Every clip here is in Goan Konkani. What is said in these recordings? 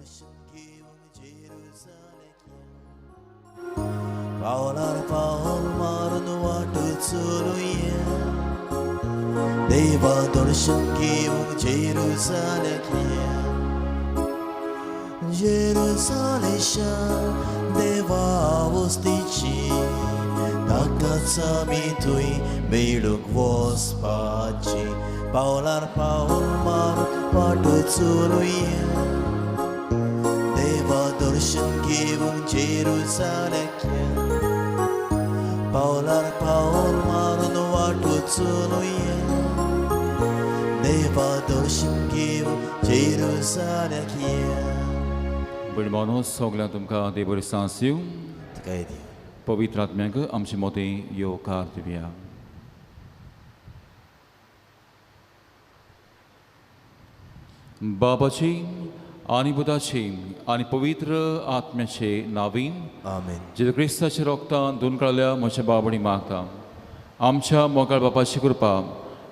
दर्शन घेवंक जेरुजालेक या. पावलार पावल मारून वाट चलुया, देवा दर्शन घेवंक जेरुजालेक या. जेरुजालेशा देवा वस्तीची, ताकाच आमी थंय मेळूंक वचपाची. पावलार पावल मारून वाट चलुया, देवा दर्शन घेवंक जेरुजालेक या. पावलार पावल मारून वाट चलुया, देवा दर्शन घेवंक जेरुजालेक या. भयण सगळ्यांक तुमकां देव बरी सांस दिवं. तुकाय दी. पवित्र आत्म्याक आमचे मोदें येवकार दिवया. बाबाची आनी पुताची आनी पवित्र आत्म्याचे नावीन आमेन. जेजू क्रिस्ताच्या रोगतान दोन काडल्या म्हज्या बाबणी मागता, आमच्या मोगाळ बापाची कृपा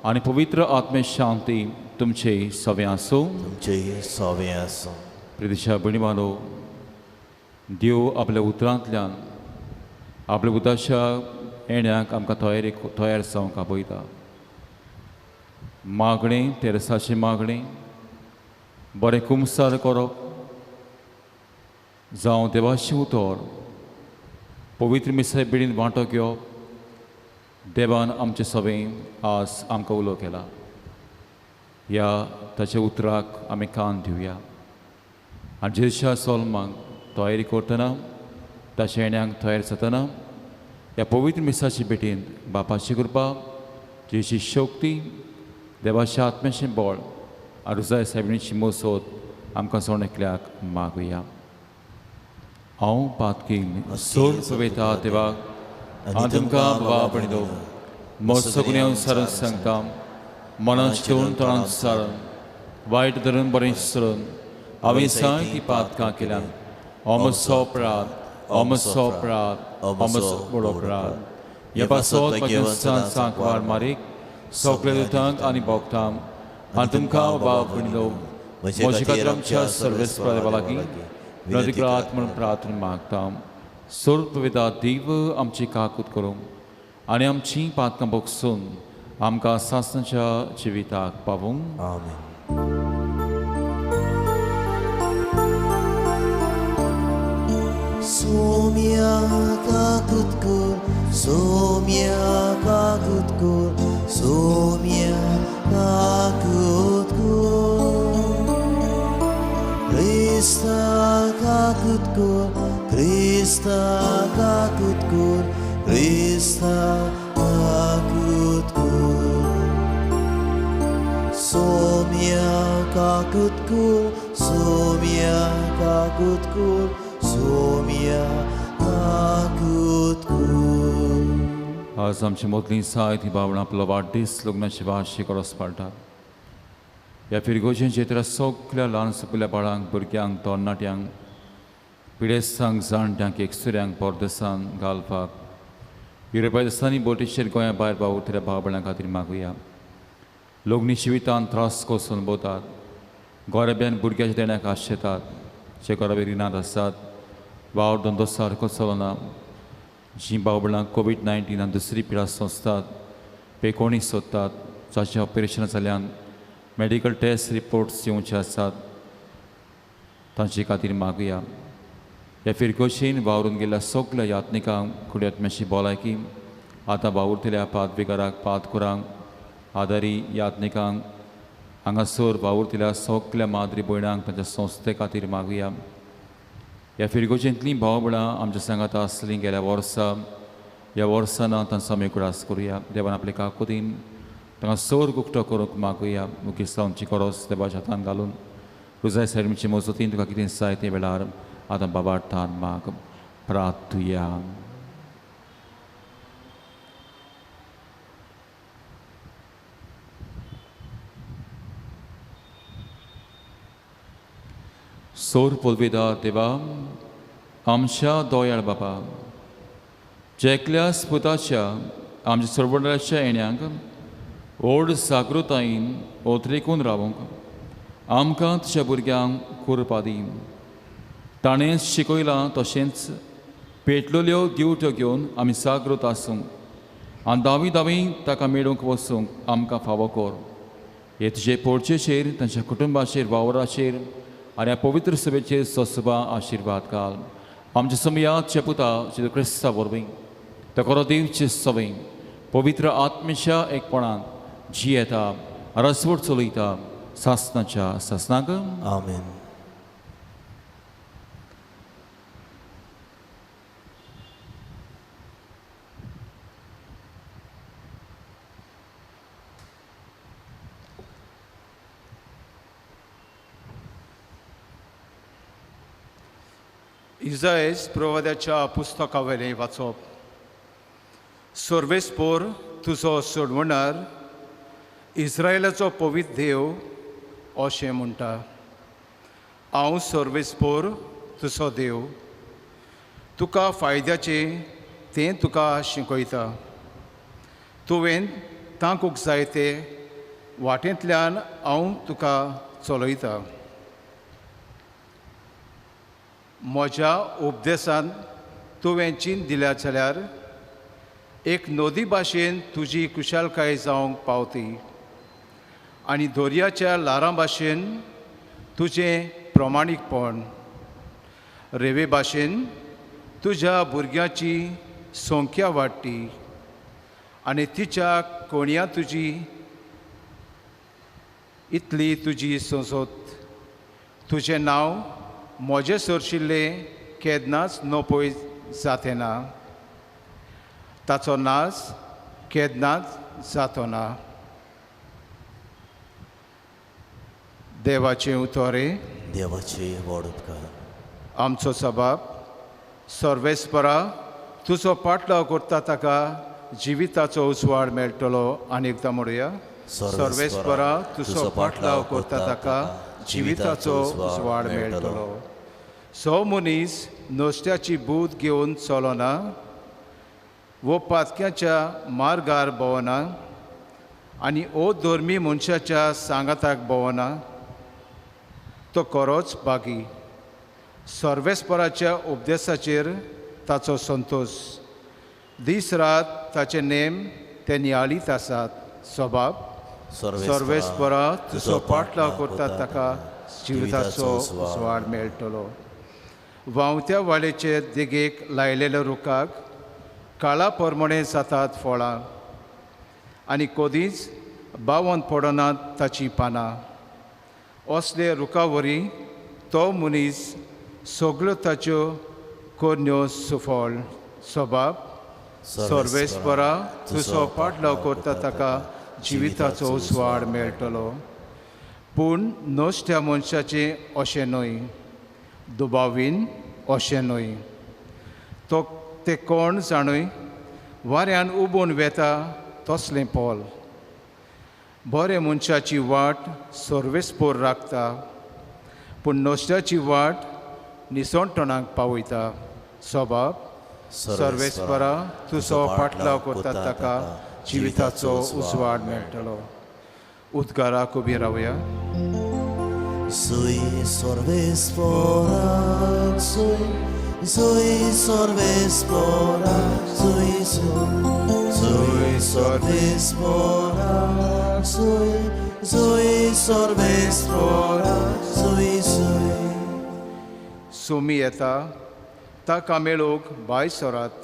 आनी पवित्र आत्मे शांती तुमचे सवे आसूं. तुमचे सवे आसूं. प्रितीच्या भयणी बालो, देव आपल्या उतरांतल्यान आपल्या उताच्या येण्याक आमकां तयारी तयार जावंक आपयता. मागणें, तेरसाचें मागणें, बरें कुमसार करप, जावं देवाचें उतर पवित्र मिसाय बिडीन वांटो घेवप, देवान आमचें सगळें आज आमकां उलो केला. ह्या ताच्या उतराक आमी कान दिवया आनी जेजूच्या सोल्माक तयारी करतना, ताच्या येण्याक तयार जातना, ह्या पवित्र मिसाचे भेटीन बापाची कृपा, जेजूची शक्ती, देवाच्या आत्म्याचें बळ आनी रुजाय सायबिणीची मोसोत आमकां जण एकल्याक मागुया. हांव पातकी सोड पळयता देवाक आनी तुमकां बाबा पणिदो म्हजो गुन्यांव सारून सांगता, मनान चितून तोंडान सारून वायट धरून बरें सरून हांवें जायतीं पातकां केल्यात. अमसो अपराध, अमसो अपराध, अमसो व्हड अपराध. ह्या पासत पाकिस्तान सांकवार मारीक सगल्या दुतांक आनी भोगतांक आनी तुमकां बाबा पणिदो म्हजे खातीर आमच्या सर्वेस्परा देवा लागीं नदीक्रात म्हणून प्रार्थना मागता. सोर्पवेदा देव आमची काकूत करूं आनी आमची पातकां बगसून आमकां सासणाच्या जिविताक पावूं. आमेन. सोम्या काकूत कर, सोम्या काकूत कर, सोम्या काकूत कर. क्रिस्ता काकूत कर, क्रिस्ता काकूत कर, क्रिस्ता काकूत कर. सोम्या काकूत कर, सोम्या काकूत कर, सोम्या काकूत कर. आज आमची मदलीं जायतीं बावणां आपलो वाडदीस लग्नाची वार्षिक रोस पाळटात. ह्या फिरगोजें जेत्र सगल्या ल्हान सुपुल्या बाळांक, भुरग्यांक, तरणाट्यांक, पिडेस्तांक, जाणट्यांक, एकसुऱ्यांक परदेसान घालपाक युरोपा देसांनी बोटीचेर गोंया भायर वावुरतल्या भाव भयणां खातीर मागुया. लग्नी जिवितांत त्रास कसो अनुभवतात, गोरब्यान भुरग्याच्या देण्याक आशेतात, जे गोरबे रिणांत आसात, वावर धंदो सारको चलना, जीं भाव भयणां कोवीड 19 आनी दुसरी पिडा सोंसतात, पेकोणी सोदतात, जाचें ऑपरेशन जाल्यान मेडिकल टेस्ट रिपोर्ट्स येवचे आसात, तांचे खातीर मागुया. ह्या फिरगोशीन वावरून गेल्ल्या सगल्या यात्निकांक कुड्यात्म्याची भलायकी, आतां वावुरतल्या पादविगाराक, पादकुरांक, आदारी यात्निकांक, हांगासर वावुरतल्या सगल्या माद्री भयणांक तांच्या संस्थे खातीर मागुया. ह्या फिरगोजेंतलीं भाव भयणां आमच्या सांगाता आसलीं गेल्या वर्सा, ह्या वर्सा ना तांचो आमी उगडास करुया. देवान आपले काकुतीन तांकां सोर उक्तो करूंक मागुया. मुखेल आमची गरज देवाच्या हातान घालून रुजाय सायबीचे मजतीन तुका कितें जाय ते वेळार आतां बाबा तान माग प्रार्थुया. सोर पोलवेदा देवा आमच्या दोयाळ बाबा, जेकल्या स्पुताच्या आमच्या सरवंडाच्या येण्याक व्हड जागृतायेन ओतरेकून रावंक आमकां तुज्या भुरग्यांक कुरपा दी. ताणें शिकयलां तशेंच पेटलेल्यो दिवट्यो घेवन आमी जागृत आसूंक आनी दावी दावी ताका मेळूंक वचूंक आमकां फावो कर. हे तुजे पोडचेचेर, तांच्या कुटुंबाचेर, वावराचेर आनी ह्या पवित्र सभेचेर ससुबा आशिर्वाद घाल. आमच्या समयाच्या पुता जेजू क्रिस्ता वरवीं ताका देवचे सवय पवित्र आत्मेच्या एकपणांत जियेता, रसवट चलयता सासनाच्या सासनाक. आमेन. इजायस प्रवाद्याच्या पुस्तकावयलें वाचप. सर्वेस्पोर तुजो सोडवणार इस्रायलाचो पवित्र देव अशें म्हणटा, हांव सर्वेस्पोर तुजो देव, तुका फायद्याचें तें तुका शिकयता. तुवें तांकूंक जाय ते वाटेंतल्यान हांव तुका चलयता. म्हज्या उपदेसान तुवें चीन दिल्या जाल्यार एक नदी भाशेन तुजी कुशालकाय जावंक पावती आनी दर्याच्या ल्हारां भाशेन तुजें प्रमाणीकपण, रेवे भाशेन तुज्या भुरग्यांची संख्या वाडटी आनी तिच्या कोणया तुजी इतली तुजी संसद. तुजें नांव म्हजें सरशिल्लें केन्नाच नपय जातें ना, ताचो नाश केन्नाच जातो ना. देवाचें उतोरें. देवाचे व्हड उपकार. आमचो सबाब सर्वेस्परा तुजो पाटलाव करता ताका जिविताचो उजवाड मेळटलो. आनी एकदां म्हणुया, सर्वेस्परा तुजो पाटलाव करता ताका जिविताचो उजवाड मेळटलो. सो मनीस नश्ट्याची बूद घेवन चलना वो पातक्याच्या मार्गार भोंवना आनी ओ धर्मी मनशाच्या सांगाताक भोंवना, तो खरोच बागी. सर्वेस्पराच्या उपदेसाचेर ताचो संतोश, दीस रात ताचे नेम ते नियाळीत आसात. स्वभाव सर्वेस्परा तुजो पाटलाव करता ताका जिविताचो उजवाड मेळटलो. व्हांवत्या वाळेचे देगेक लायलेल्या रुखाक काळा प्रमाणे जातात फळां आनी कदींच बावन पडनात ताचीं पानां. असले रुखा वरी तो मनीस सगळ्यो ताच्यो करण्यो सुफळ. स्वभाव सर्वेस्परा तुजो पाटलाव करता ताका जिविताचो उजवाड मेळटलो. पूण नश्ट्या मनशाचें अशें न्हय, दुबावीन अशें न्हय, तो ते कोण जाणूय वाऱ्यान उबून वेता तसलें पोल. बरे मनशाची वाट सर्वेस्पोर राखता, पूण नश्ट्याची वाट निसणटणाक पावयता. स्वभाव सर्वेस्परा तुजो पाटलाव करता ताका जिविताचो उजवाड मेळटलो. उद्गाराक उबी रावया. Sui सर्वेस्परा sui, sui सर्वेस्परा sui, sui सर्वेस्परा sui, sui सर्वेस्परा sui sui. Sumi येता ताका मेळूंक भायर सरात,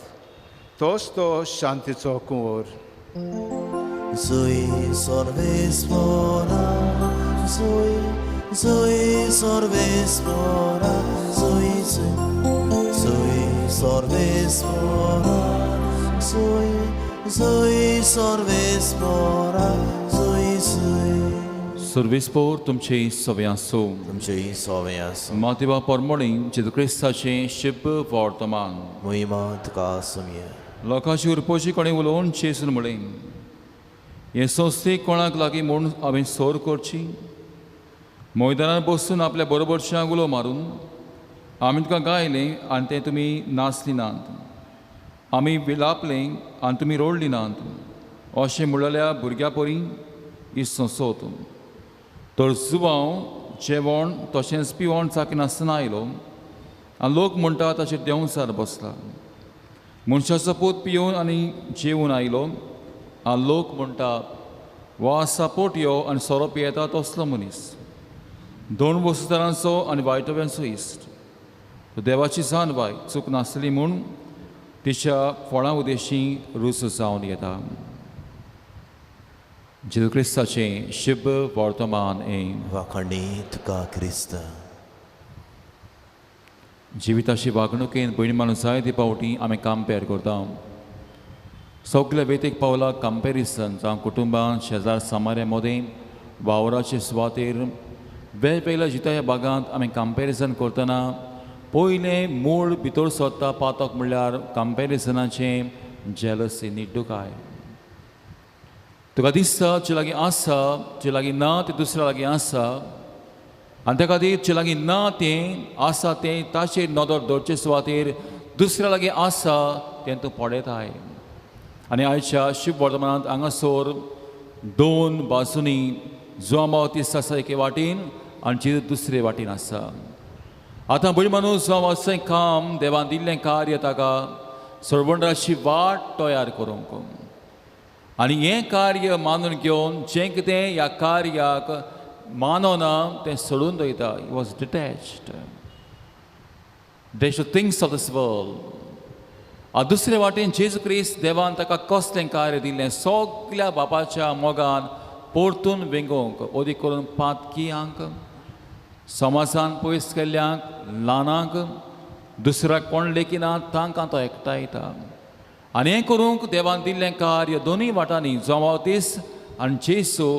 तोच तो शांतीचो कुंवर. Sui सर्वेस्परा sui, sui सर्वेस्परा sui, sui सर्वेस्परा sui, sui सर्वेस्परा sui sui. सर्वेस्पोर तुमचे सवे आसूं. तुमचे सवे आसूं. मातेवा परमणी जेजू क्रिस्ताचें शुभ वर्तमान. महिमा तुका आसुया. लोकांची उरपोशी कोणें उलोवन जेजून म्हळें, हे संस्थेक कोणाक लागीं म्हूण हांवें सोर करची? मैदानार बसून आपल्या बरोबरच्यांक उलो मारून आमी तुका गायलें आनी तें तुमी नाचलीं नात, आमी विलापलें आनी तुमी रडलीं नात, अशें म्हणलेल्या भुरग्यां परी ही संसोत. तर जुवांव जेवण तशेंच पिवण चाखिनासतना आयलो आनी लोक म्हणटा ताचेर देंवचार बसला. मनशाचो पूत पिवन आनी जेवन आयलो आनी लोक म्हणटा हो आसा पोटयो आनी सोरो पियेता तसलो मनीस, दोन वस्तुदारांचो आनी वायटव्यांचो इश्ट. देवाची जाणवाय चूक नासली म्हूण तिच्या फळां उदेशी रूच जावन येता. जेजू क्रिस्ताचें शुभ वर्तमान हें. वाखाणी तुका क्रिस्त. जिविताची वागणुकेन भयणी मानून जायते फावटी आमी कंपेर करता. सगल्या वेतीक पावला कंपेरिजन, जावं कुटुंबान, शेजार सामाऱ्या मदें, वावराचे सुवातेर, वेगवेगळ्या जिताच्या भागांत आमी कंपेरिजन करतना पयलें मूळ भितर सोदता पातक म्हणल्यार कंपेरिजनाचें जेलसी, निड्डुकाय. तुका दिसता जे लागीं आसा, जे लागीं ना तें दुसऱ्या लागीं आसा, आनी त्या खातीर जे लागीं ना तें आसा तें ताचेर नदर दवरचे सुवातेर दुसऱ्या लागीं आसा तें तूं पळयताय. आनी आयच्या शिव वर्तमानांत हांगासर दोन बाजूंनी जुआंव बावतीस्त आसा एके वाटेन आनी जेजू दुसरे वाटेन आसा. आतां भयण मानून जुआंव अशें काम देवान दिल्लें कार्य ताका सरवंडाची वाट तयार करूंक, आनी हें कार्य मानून घेवन जें कितें ह्या कार्याक मानवना तें सोडून दवरता. He was detached, detached to things of this world. आनी दुसरे वाटेन जेजू क्रिस्त देवान ताका कसलें कार्य दिल्लें, सगल्या बापाच्या मोगान परतून वेंगोवंक, अदीक करून पातकियांक, समाजान पयस केल्ल्यांक, ल्हानांक, दुसऱ्याक कोण लेखिना तांकां तो एकठांयता. आनी हें करूंक देवान दिल्लें कार्य दोनूय वाटांनी जुआंव बावतीस्त आनी जेजू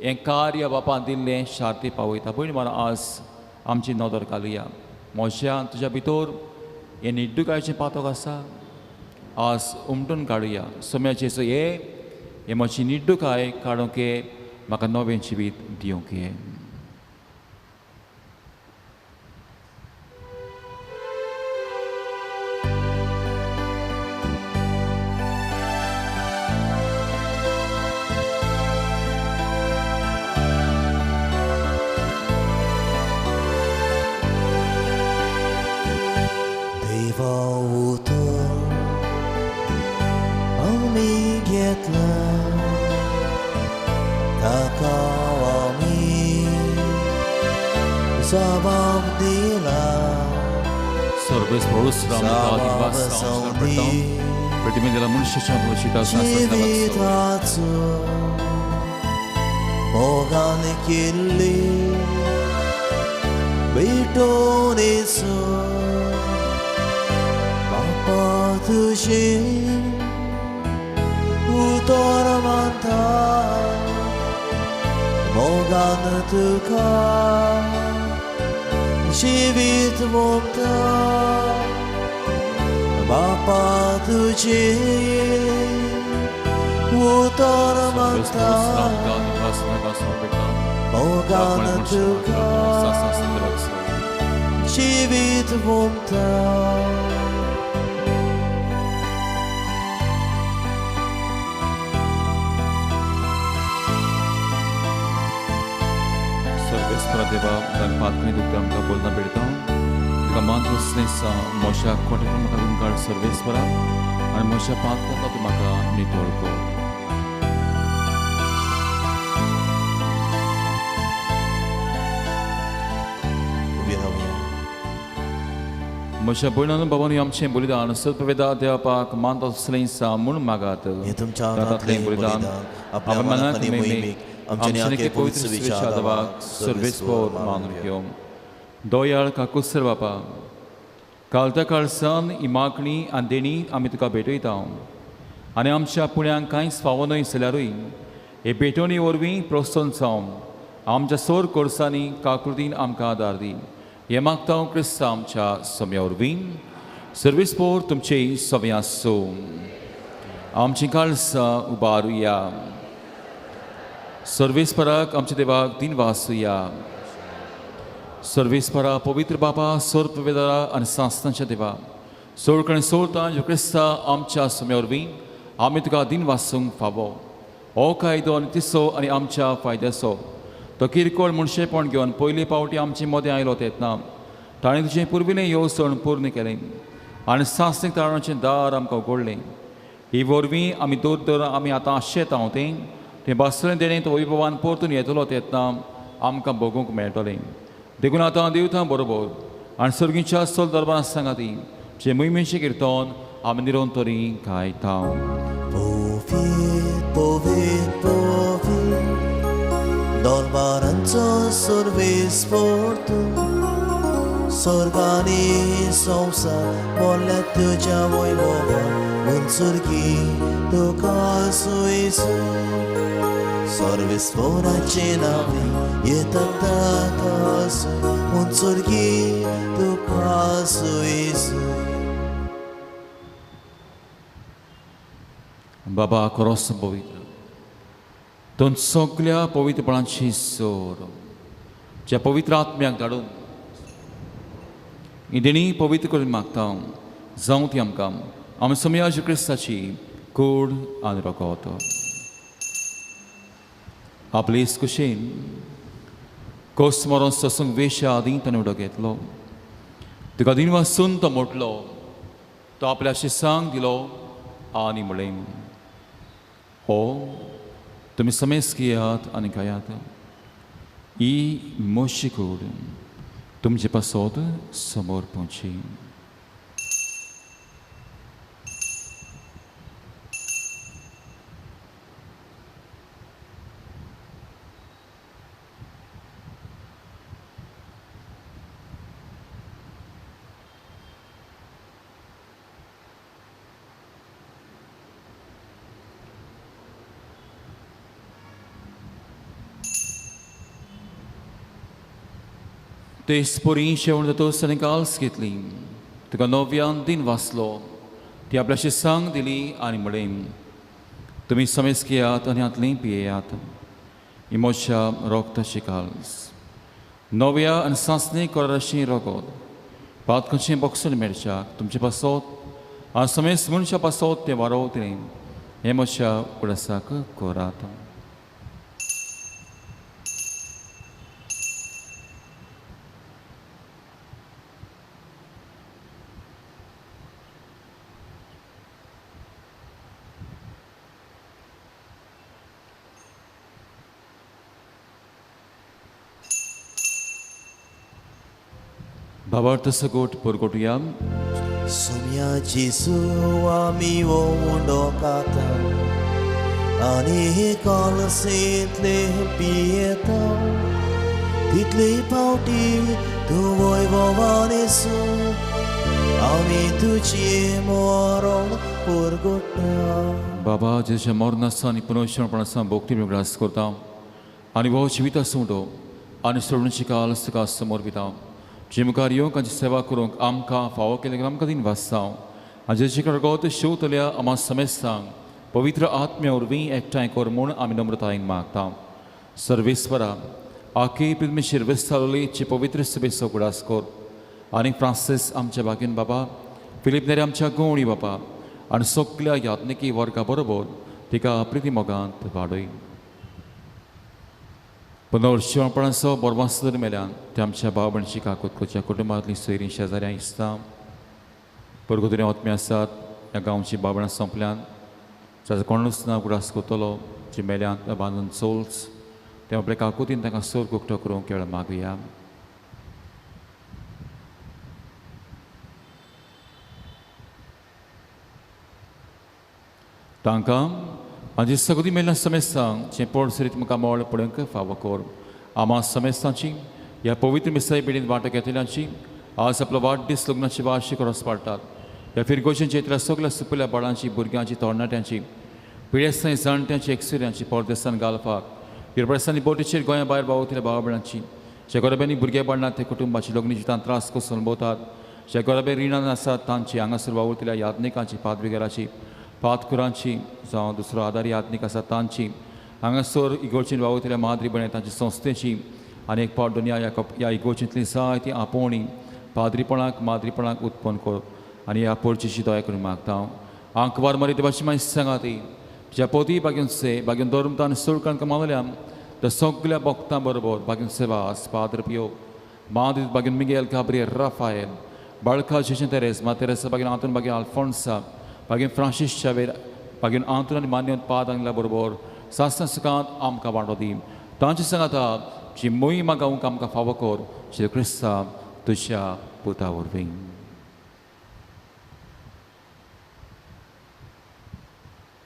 हें कार्य बापान दिल्लें शार्ती पावयता. पयलीं म्हण आज आमची नदर घालुया, म्हज्या तुज्या भितर हें निड्डुकायचें पातक आसा, आज उमटून काडुया. सोम्या जेजू हे हें म्हजी निड्डुकाय काडूंक ये, म्हाका नवें जिवीत दिवंक ये. मोगान केल्ली भेटोन येसू बापा तुजें उतर मानता, मोगान तुका जिवीत मोगता, बापा तुजें उतर मानता, मोगान तुका जिवीत मोगता. सर्वेस्परा देवा, पातकणी दुखता आमकां बोलना भेटता, तुका मान तसलें म्हज्या कोट्यान म्हाका तुमकां सर्वेस्परा आनी म्हज्या पातकांतलो तूं म्हाका नितळ कर. म्हज्या भयणान बाबांनी आमचें बलिदान सत्पवेदा देवाक मान तसलें म्हूण मागात. हातांतलें बलिदान आपल्या मनाक आनी मोहिमेक आमचे पवित्र सुविचार सर्वेस्पोर मानून घेवं. दोयाळ काकुसर बापा, कालत्या काळसान ही मागणी आनी देणी आमी तुका भेटयता आनी आमच्या पुण्यांक कांयच फावो न्हय जाल्यारूय हे भेटवणी वरवीं प्रोत्साहन जावन आमच्या सोर कोर्सांनी काकृतीन आमकां आदार दी. हे मागता हांव क्रिस्तांव आमच्या सम्या वरवीं. सर्वेस्पोर तुमचे सव्या आसूं. आमची काळसां उबारुया. सर्वेस्पराक आमच्या देवाक दिनवासुया. सर्वेस्परा पवित्र बाबा, सोर्प वेदारा आनी सांस्तांच्या देवा, सोडकणे सोडता जो क्रिस्ता आमच्या सम्या वरवीं आमी तुका दिनवासूंक फावो. हो कायदो आनी तिसो आनी आमच्या फायद्याचो तो किरकोळ मनशेपण घेवन पयले पावटी आमचे मदें आयलो तेन्ना ताणें तुजें पुर्विलें येवजण पूर्ण केलें आनी सासणीक ताळाचें दार आमकां उगडलें. ही वरवीं आमी दूर दर आमी आतां आशेत हांव तें तें बसलें देणें तो वैभवान परतून येतलो तेन्ना आमकां भोगूंक मेळटलें. देखून आतां देवतां बरोबर आनी सर्गीच्या सोल दरबारां सांगा ती जे मोहिमेचें किर्तन आमी निरंतरी गायता. पवित्र पवित्र पवित्र दरबारांचो सर्वेस परतून स्वर्गानी संवसार बोल्ल्या तुज्या वैभवान उंचुरगी तुका सुयसू सर्वेस्वराचें नांवे येता ताका उंचुरगी तुका सुयसू. बाबा खरोच पवित्र दोन सगल्या पवित्रपणाची सोर ज्या पवित्र आत्म्याक धाडून ही देणी पवित्र करून मागता जावं ती आमकां आमी समयाज क्रिस्ताची कूड आनी रगत. आपले कुशेन कोस मरोन ससूंक वेशा आदीं ताणें उडो घेतलो. तुका दिन वासून तो मोटलो, तो आपल्या शिसांक दिलो आनी म्हणलें, हो तुमी समेस घेयात आनी खायात, ही म्हजी कूड तुमचे पासत समोर पोवची. तेच परी शेवण जातोच ताणें काल्स घेतली, तुका नव्यान दिन वाचलो, ती आपल्या शिसांक दिली आनी म्हणलें, तुमी समेस घेयात आनी हातलीं पियेयात, ही म्हज्या रोगताची काल्स, नव्या आनी सांसणी कराराची रगत, पातकांचें बक्षण मेळच्याक तुमचे पासत आनी समेस मनशा पासत तें वारोवतलें, हें म्हज्या उडासाक करात. भावार्थ सगोट परगोटया. सोम्या जेजू आमी उंडो खाता आनी कलसेंतले पियेता, तितले पावटी तूं वैभवान येसू आमी तुजें मरण परगोटा. बाबा जेच्या मरण आसा आनी पुनर्शणपणासा भोक्ती ग्रास करता आनी हो जिवीत आसूं आनी सोडूनची काल तुका समोर पिता, जे मुखार येवंक आनी सेवा करूंक आमकां फावो केलें आमकां दिन वाचता आनी जेचे रगत शेवतल्या आमा समेस्तांक पवित्र आत्म्या वरवीं एकठांय कर म्हूण आमी नम्रतायेन मागता. सर्वेस्वरा आखे पिदमेशीर वेस्तालोली चे पवित्र सभेचो उगडास कर आनी फ्रांसीस आमच्या बागीन बाबा, फिलीप नेरी आमच्या गवळी बाबा आनी सगल्या याज्ञिकी वर्गा बरोबर तिका प्रिती मोगांत वाडय. पुनर्शिवणपणाचो बोरवास मेल्यान ते आमच्या भाव भयणीची काकूत करच्या कुटुंबांतलीं सोयरीं शेजाऱ्यां इस्तां परगुतरी आत्मे आसात ह्या गांवची भाव भयणां सोंपल्यान जाचो कोणूच ना उगडास करतलो जी मेल्यान बांदून सोल्स ते आपल्या काकुतीन तांकां सोर कुकटो करूंक वेळ मागुया. तांकां आनी सगळीं मेल्ल्या समेस्तांक जें पोट सरीत म्हाका मोळ पळोवंक फावो कर. आमा समेस्तांची ह्या पवित्र मिसाई पिडीन वांटो घेतल्यांची आज आपलो वाडदीस लग्नाची वार्षिक रोस पाडटात. ह्या फिरगोशींचे इतल्या सगल्या सुपुल्या बाळांची भुरग्यांची तरणाट्यांची पिडेस्तांनी जाणट्यांची एक्सुऱ्यांची परदेसान गालफाक युरोपेसांनी बोटीचेर गोंया भायर भावतल्या भाव भयणांची ज्या गोरब्यांनी भुरगे बाळनात ते कुटुंबाची लग्न जितान त्रास कसून अणभवतात, ज्या गोरबे रिणान आसात तांची हांगासर वावुरतल्या याज्ञिकांची पादविगाराची पातकुरांची जावं दुसरो आदारी याज्ञीक आसा तांची हांगासर इगोर्चीन वावुरतल्या माद्री भयण तांची संस्थेची आनी एक पावट दुनिया ह्या इगोर्चींतली जायती आपोवणी पाद्रीपणाक माद्रीपणाक उत्पन्न कर आनी ह्या पोरचीची दया करून मागता हांव. आंकवार मरी देवाची मागीर सांगा ती ज्या पोती बागेन से बागेन धर्म आनी सोडकान कमावल्या त्या सगल्या भक्तां बरोबर बागेन सेवास पाद्र पियो मादित बागीन मिगेल गाब्रियल राफायल बाळका जेशन तेरेस मा तेरेसा बागीन आंतोन बागीन आल्फोन्सा बागीन फ्रांसीस शावेर बागीन आंतोन आनी मान्यत पाद आंगला बरोबर सासना सुखांत आमकां वांटो दी तांचे सांगाता जी मोहिमा गावंक आमकां फावो कर श्री क्रिस्ता तुज्या पुता वरवीं.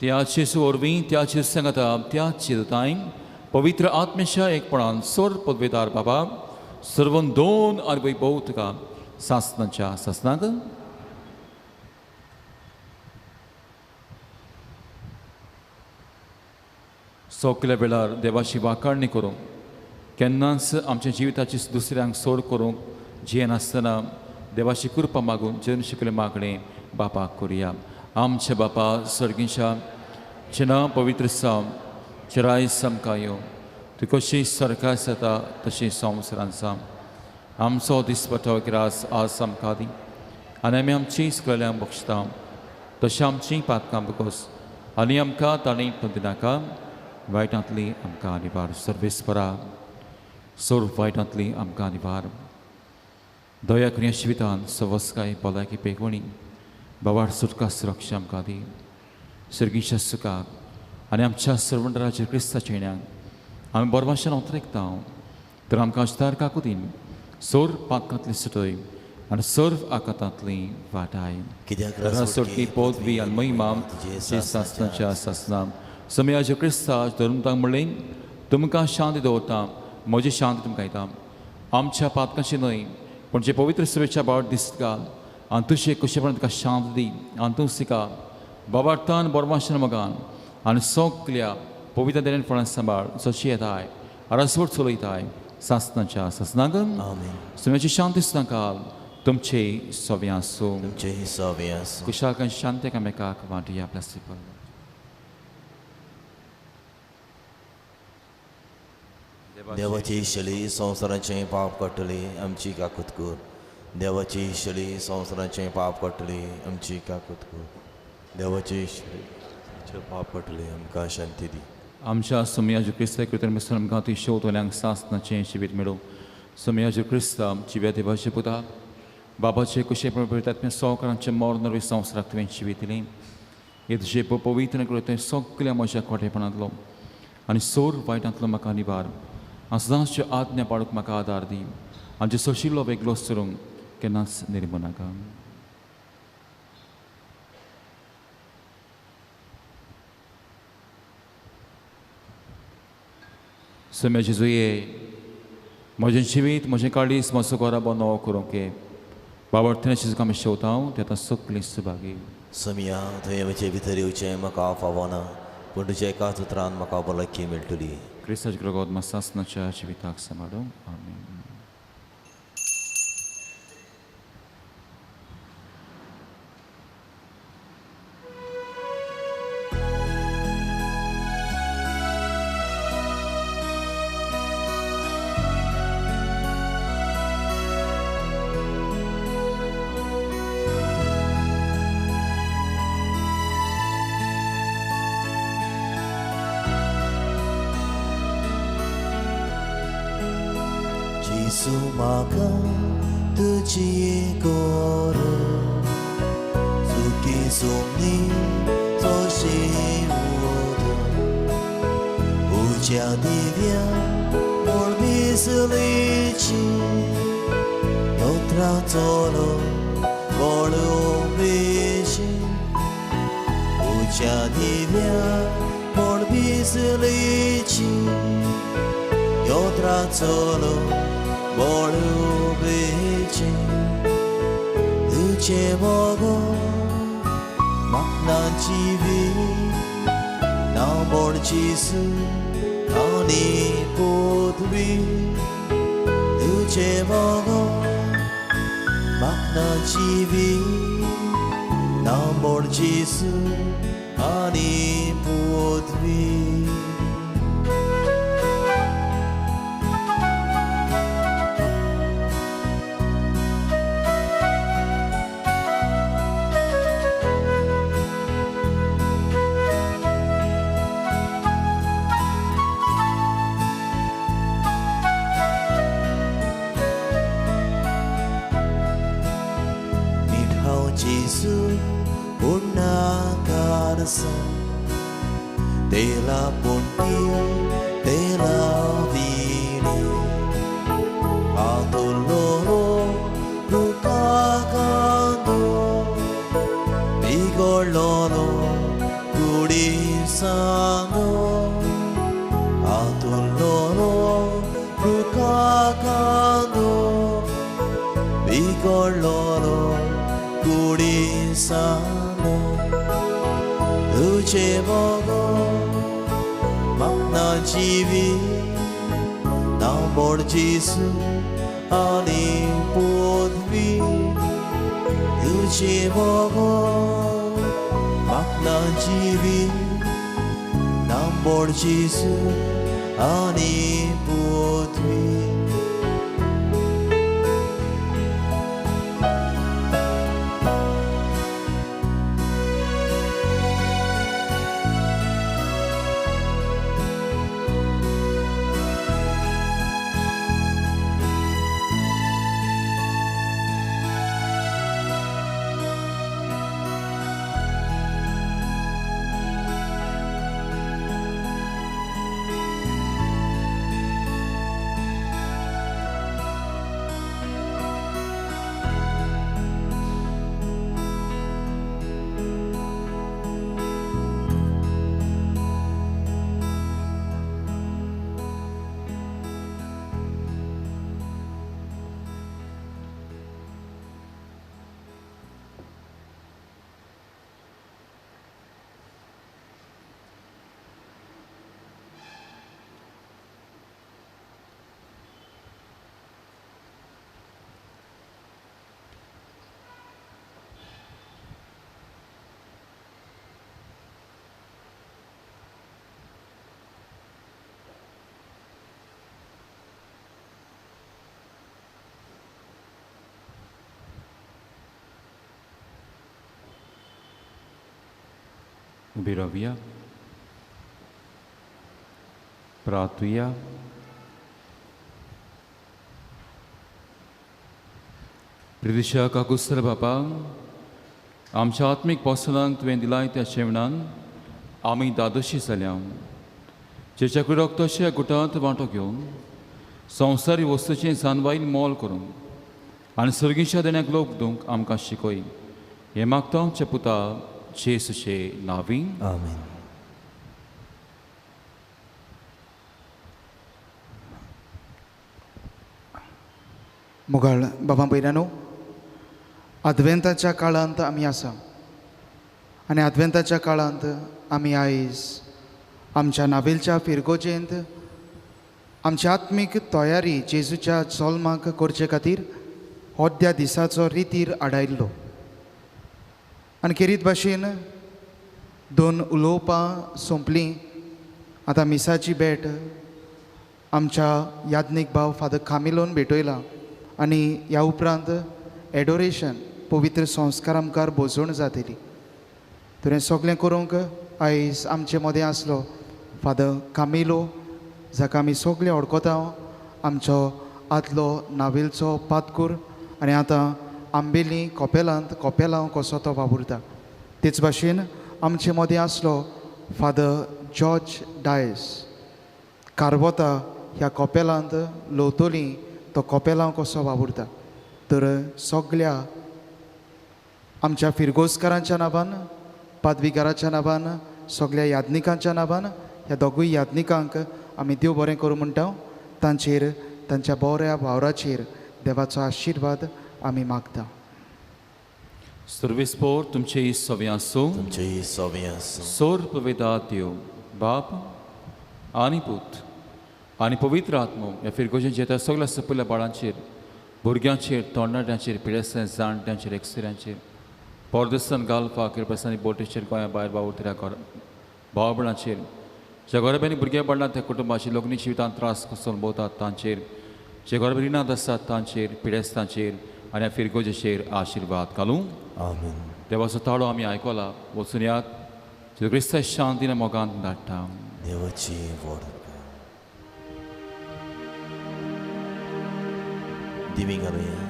त्याचे वरवीं त्याचे सांगाता त्याचे दुतांय पवित्र आत्मेच्या एकपणान सोर पदवेदार बाबा सर्वन दोन आनी वैभव तुका सासनाच्या सासनाक. सोकल्या वेळार देवाची वाखाणणी करूंक केन्नाच आमच्या जिविताची दुसऱ्यांक सोड करूंक जियेनासतना देवाची कृपा मागून जेवन शिकले मागणें बापाक करुया. आमच्या बापा सर्गीच्या जेन्ना पवित्र साम चिराय सामकां यो तूं कशी सरकार जाता तशी संवसारान साम आमचो दिसपटो ग्रास आज आमकां दी आनी आमी आमची सगळ्यांक बक्षता तशें आमची पातकां बकोस आनी आमकां तांणी दिनाका वायटांतली आमकां निवार सर्वेस्परा सोर वायटांतली आमकां निवार दया करुया जिवितान सवस्काय भलायकी पेगवणी बाबार सुटका सुरक्षा आमकां दी सर्गीच्या सुखाक आनी आमच्या सर्वंडराचेर क्रिस्ताच्या येण्याक आमी बरवाशेन उतरेकता तर आमकां अशदार काकुतीन सोर पातकांतली सुटय आनी सर्व आकातांतली वाटाय. कित्याक सोडकी पदवी आनी महिमा जे सासनाच्या सासना. समयाच्या क्रिस्ता धर्मतांक म्हणलें तुमकां शांती दवरता म्हजी शांती तुमकां येता आमच्या पातकांची न्हय पूण जे पवित्र सभेच्या बाट दिसता आनी तुजे कुशेपणान तुका शांत दी आनी तूं सिका बाबार्थान बरमाशन मगान आनी सगल्या पवित्र देण्यान फळां सांबाळ जशी येताय रसवट चलयताय सासनाच्या सासनाक. सुम्याची शांती काल तुमचे सवे आसूं तुमचे सवे आसूं. कुशाल शांती एकामेकाक वांटया आपल्या सिपल. देवाची शली संवसाराचें पाप काडटली आमची काकूत कर. देवाची शली संवसाराचें पाप काडटली आमची काकूत कर. देवाची शली पाप काडटली आमकां शांती दी. आमच्या सोमयाजू क्रिस्ता कृतेन मिसळ आमकां ती शोधल्यांक सासनाचें शिबीर मेळूं. सोमयाजू क्रिस्ता जिव्या देवाचे पुता बाबाचे कुशे पवित्र सवकारांचे मोर नवी संवसाराक तुवें शिबीर दिली हे तुजे पवित्र कृतें सगल्या म्हज्या खोटेपणांतलो आनी सोर वायटांतलो म्हाका निवार आनी सदांच आज्ञा पाळूंक म्हाका आदार दी आनी सोशिल्लो वेगळो सरूंक केन्नाच निर्मू नाका. सम्या जेजूये म्हजें जिवीत म्हजें काळीज म्हजो घरा नवो करूंक ये बाबा अर्थान आमी शेवता ते आतां सगळीं सुभागी. समिया थंय म्हजे भितर येवचें म्हाका फावना पूण तुज्या एकाच उतरान म्हाका भलायकी मेळटली. क्रिस्ताच्या ग्रगोद सासनाच्या जिविताक सांबाळूं. आमेन. म्हाका तुजी गोर सुखी सुमनी तशी उद उज्या दिव्या मोळ बिसलीची योत्रा चलो बोळू बेशी उज्या दिव्या मोळ बिसलीची योत्रा चलो बोळू बेची तुजे मोगो म्हाका जिवी ना मोडची सू आनी पृथ्वी तुजे मोगो म्हाका जिवी ना मोडची सू आनी पृथ्वी. आसा तेला पुंटी तेला विणी आतुल्लो रुका कांदो बिगडलो कुडिसानो आतुल्लो रुका कांदो बिगडलो कुडिसानो तुझे मोगो म्हाका जिवी नांव जेसू आनी पदवी तुझे मोगो म्हाका जिवी नांव जेसू आनी पदवी. उबी रावया, प्रार्थुया. प्रिदिशा काकुस्तर बापा, आमच्या आत्मीक पोसलांक तुवें दिलाय त्या शेवणान आमी दादोशी जाल्या. जेच्या कुडक तशें गुटांत वांटो घेवन संवसारी वस्तूचें जानवायन मोल करूंक आनी सर्गीच्या देण्याक लोक दिवंक आमकां शिकय. हें मागता आमच्या पुता जेसूचे नांवी. आमेन. मोगाळ बाबा भयणांनो, आदवेंताच्या काळांत आमी आसा आनी आदवेंताच्या काळांत आमी आयज आमच्या नावेलच्या फिरगोजेंत आमची आत्मीक तयारी जेजूच्या जल्माक करचे खातीर होद्या दिसाचो रितीर आडायल्लो. आनी खेरीत भाशेन दोन उलोवपां सोंपलीं. आतां मिसाची भेट आमच्या याज्ञीक भाव फादर कामिलोन भेटयला आनी ह्या उपरांत एडोरेशन पवित्र संस्कारा मुखार भोजवण जातली. तर हें सगळें करूंक आयज आमचे मदें आसलो फादर कामिलो, जाका आमी सगळे वळखता, आमचो आदलो नावेलचो पातकूर आनी आतां आंबेली कोपेलांत कोपेलांव कसो तो वावुरता. तेच भाशेन आमचे मदें आसलो फादर जॉर्ज डायस, कारवोता ह्या कोपेलांत लोतोली तो कोपेलांव कसो वावुरता. तर सगळ्या आमच्या फिरगोजकारांच्या नांवान, पादविगाराच्या नांवान, सगळ्या याज्ञिकांच्या नांवान ह्या दोगूय याज्ञिकांक आमी देव बरें करूं म्हणटा. तांचेर, तांच्या बऱ्या वावराचेर देवाचो आशिर्वाद आमी मागता. सर्वेस्पोर तुमचे सवे आसूं, तुमचे सवे आसूं. सोर्प वेदा देव बाप आनी पूत आनी पवित्र आत्मो ह्या फिरगोजेंचेर त्या सगळ्या सपयल्या बाळांचेर, भुरग्यांचेर, तरणाट्यांचेर, पिडेस्तां, जाणट्यांचेर, एकसुऱ्यांचेर, पोरदेसान गाल्फा किरपासांनी बोटीचेर, गोंया भायर वावुरतल्या भाव भयणांचेर, ज्या गोरब्यांनी भुरग्यां बाळां त्या कुटुंबाचेर, लोकनी जिवितांत त्रास कसो अनुभवतात तांचेर, जे गोरबे रिणांत आसात तांचेर, पिडेस्तांचेर आनी ह्या फिरगोजेचेर आशिर्वाद घालूं. आमेन. देवाचो ताळो आमी आयकला, वचून यात क्रिस्ता शांतीन मोगान धाडटा. देवाची व्हड दिवी घालुया.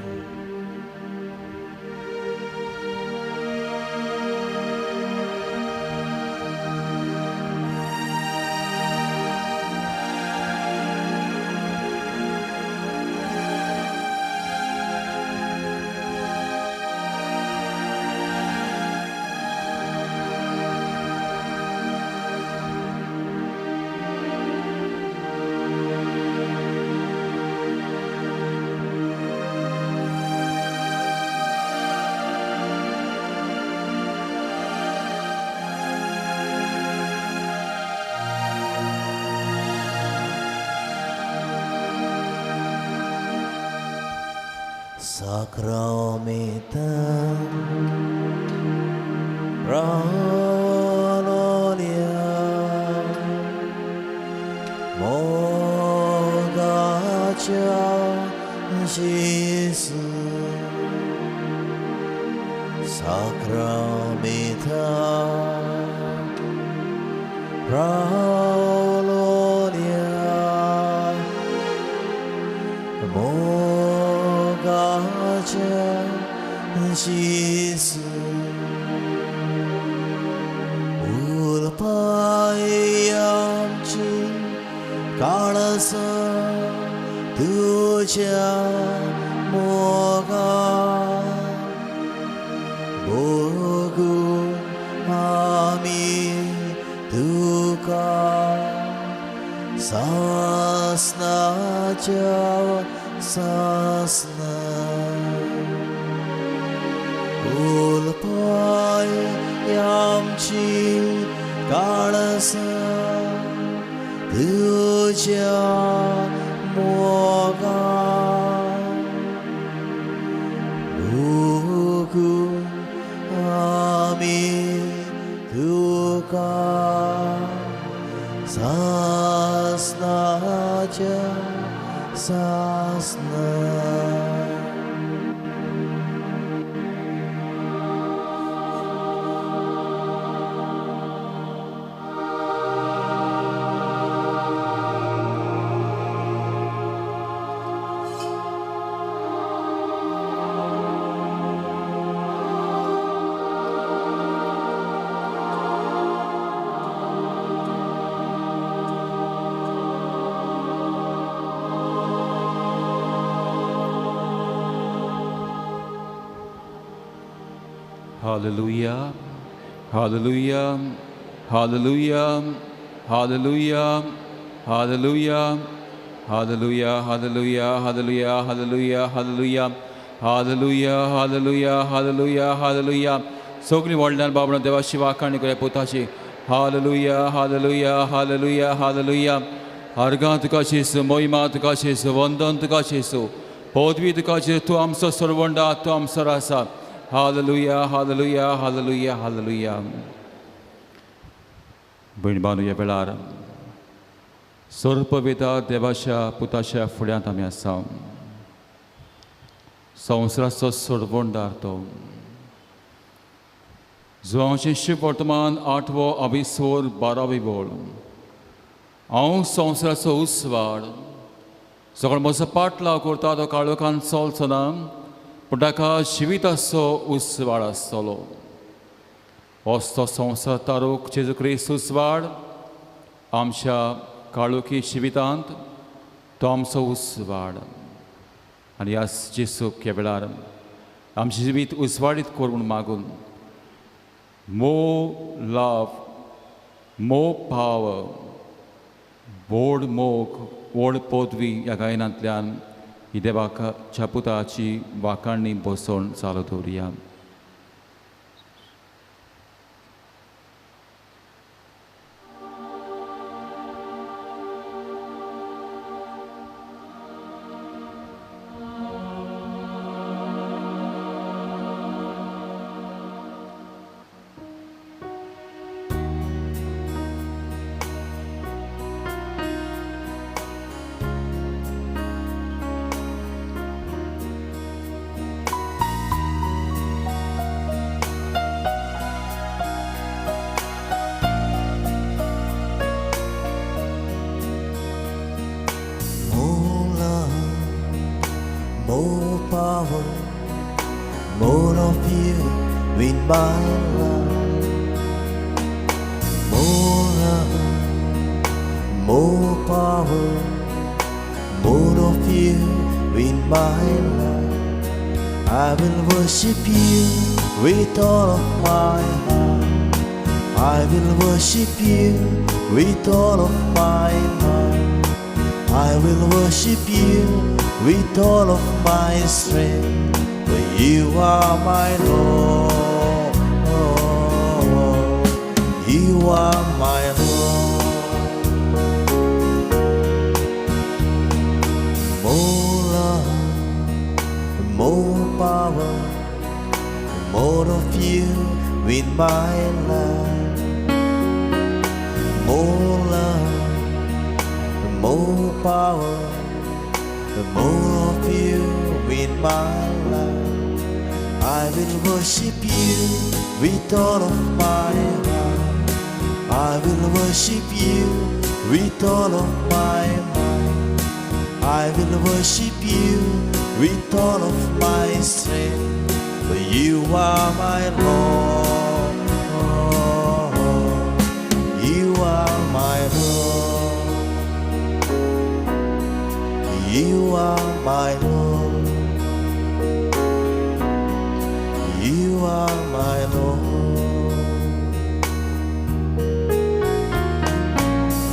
Sacramenta Ralolia Mogacha Jesu Sacramenta Ralolia Mogacha Jesu उलपायची काळस तुझ्या मोगा भोगू आमी तुका सासनाच्या सासना उलपायची काळस तुझ्या मोगा भोगू आमी तुका सासनाच्या सासना. Hallelujah, hallelujah, hallelujah, hallelujah, hallelujah, hallelujah, hallelujah, hallelujah, hallelujah, hallelujah, hallelujah, hallelujah, hallelujah, hallelujah. सगळीं व्हडल्यान बाबडो देवाची वाखाणी करूया पुताची. Hallelujah, hallelujah, hallelujah, hallelujah. अर्गां तुका जेजू, मोहिमा तुका जेजू, वंदन तुका जेजू, पदवी तुका जेजू, तूं आमचो सरवंडा, तूं आमचो आसा. Hallelujah, hallelujah, hallelujah, hallelujah. भयण बांदू ह्या वेळार सर्पवेदा देवाच्या पुताच्या फुड्यांत आमी आसा. संवसाराचो सरवंडार तो जुवांचें शिव वर्तमान 8वो अविसोर 12वी बोळ. हांव संवसाराचो उस्वाड सगळो म्हजो पाटलाव करता तो काळोखान चलचो ना पूण ताका जिविताचो उस्वाड आसतलो. असो संवसार तारूक जेजू क्रिस्त उस्वाड आमच्या काळोखी जिवितांत तो आमचो उस्वाड. आनी ह्या जेजूक ह्या वेळार आमचें जिवीत उस्वाडीत कर म्हूण मागून मोर लव, मोर पावर, व्हड मोग, व्हड पदवी ह्या गायनांतल्यान ही देवाच्या पुताची वाखाणी बसोवन चालू दवरुया. More power, more of you in my life. More love, more power, more of you in my life. I will worship you with all of my heart. I will worship you with all of my mind. I will worship you with all of my strength, for you are my Lord. You are my Lord. More love, more power, more of you with my life. More love, more power, more of you in my life. I will worship you with all of my heart. I will worship you with all of my mind. I will worship you with all of my strength. For you are my Lord. You are my Lord. You are my Lord. You are my Lord.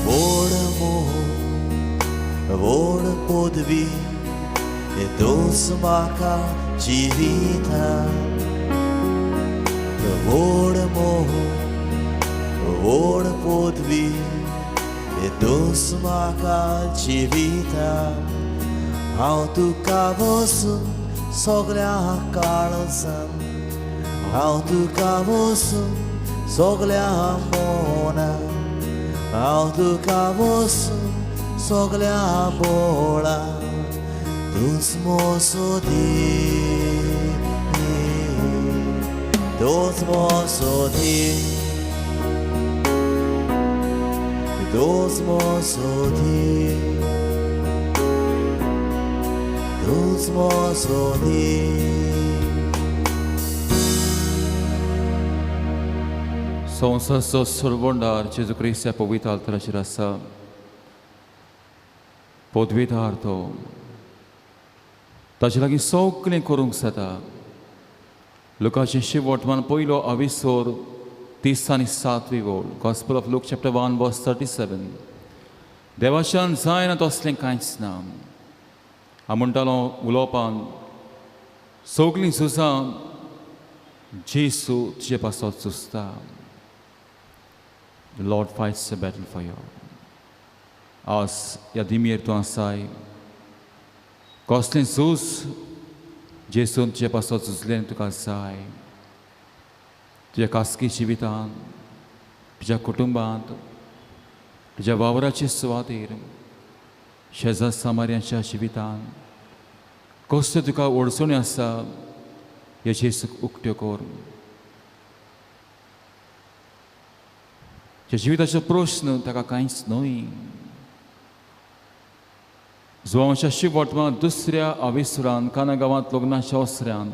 व्हड मोग, व्हड पदवी, तूंच म्हाका जिवितान. व्हड मोग, व्हड पदवी, तूंच म्हाका जिवितान. हांव तुका वचून सगळ्या काळजान, हांव तुका वचून सगळ्या मनान, हांव तुका वचून सगळ्या बोळान. तूंच म्हजो देव, तूंच म्हजो देव, तूंच म्हजो देव, तूंच म्हजो देव. संवसाराचो सोडवणदार जेजू क्रिस्त ह्या पवित्र आल्ताराचेर आसा. पदवीधार तो, ताचे लागीं सगळें करूंक जाता. लुकाचें शिववर्तमान पयलो आविसोर 37वी ओळ, Gospel of Luke chapter 1 verse 37. देवाच्यान जायना तसलें कांयच ना. हांव म्हणटालो उलोवपान, सगळीं झुजां जेसू तुजे पासत झुजता. The Lord fights a battle for you. आज ह्या दिमयेर तूं आसाय, कसलें झूज जेसून तुजे पासत झुजलें तुका जाय. तुज्या खासगी जिवितांत, तुज्या कुटुंबांत, तुज्या वावराचे सुवातेर, शेजार सामार्यांच्या जिवितांत कसल्यो तुका अडचण्यो आसा, हे जेसूक उक्त्यो कर. ज्या जिविताचो प्रश्न ताका कांयच न्हय. जुवांच्या शिववर्तमान दुसऱ्या आविसरान काना गांवांत लग्नाच्या ओसऱ्यान,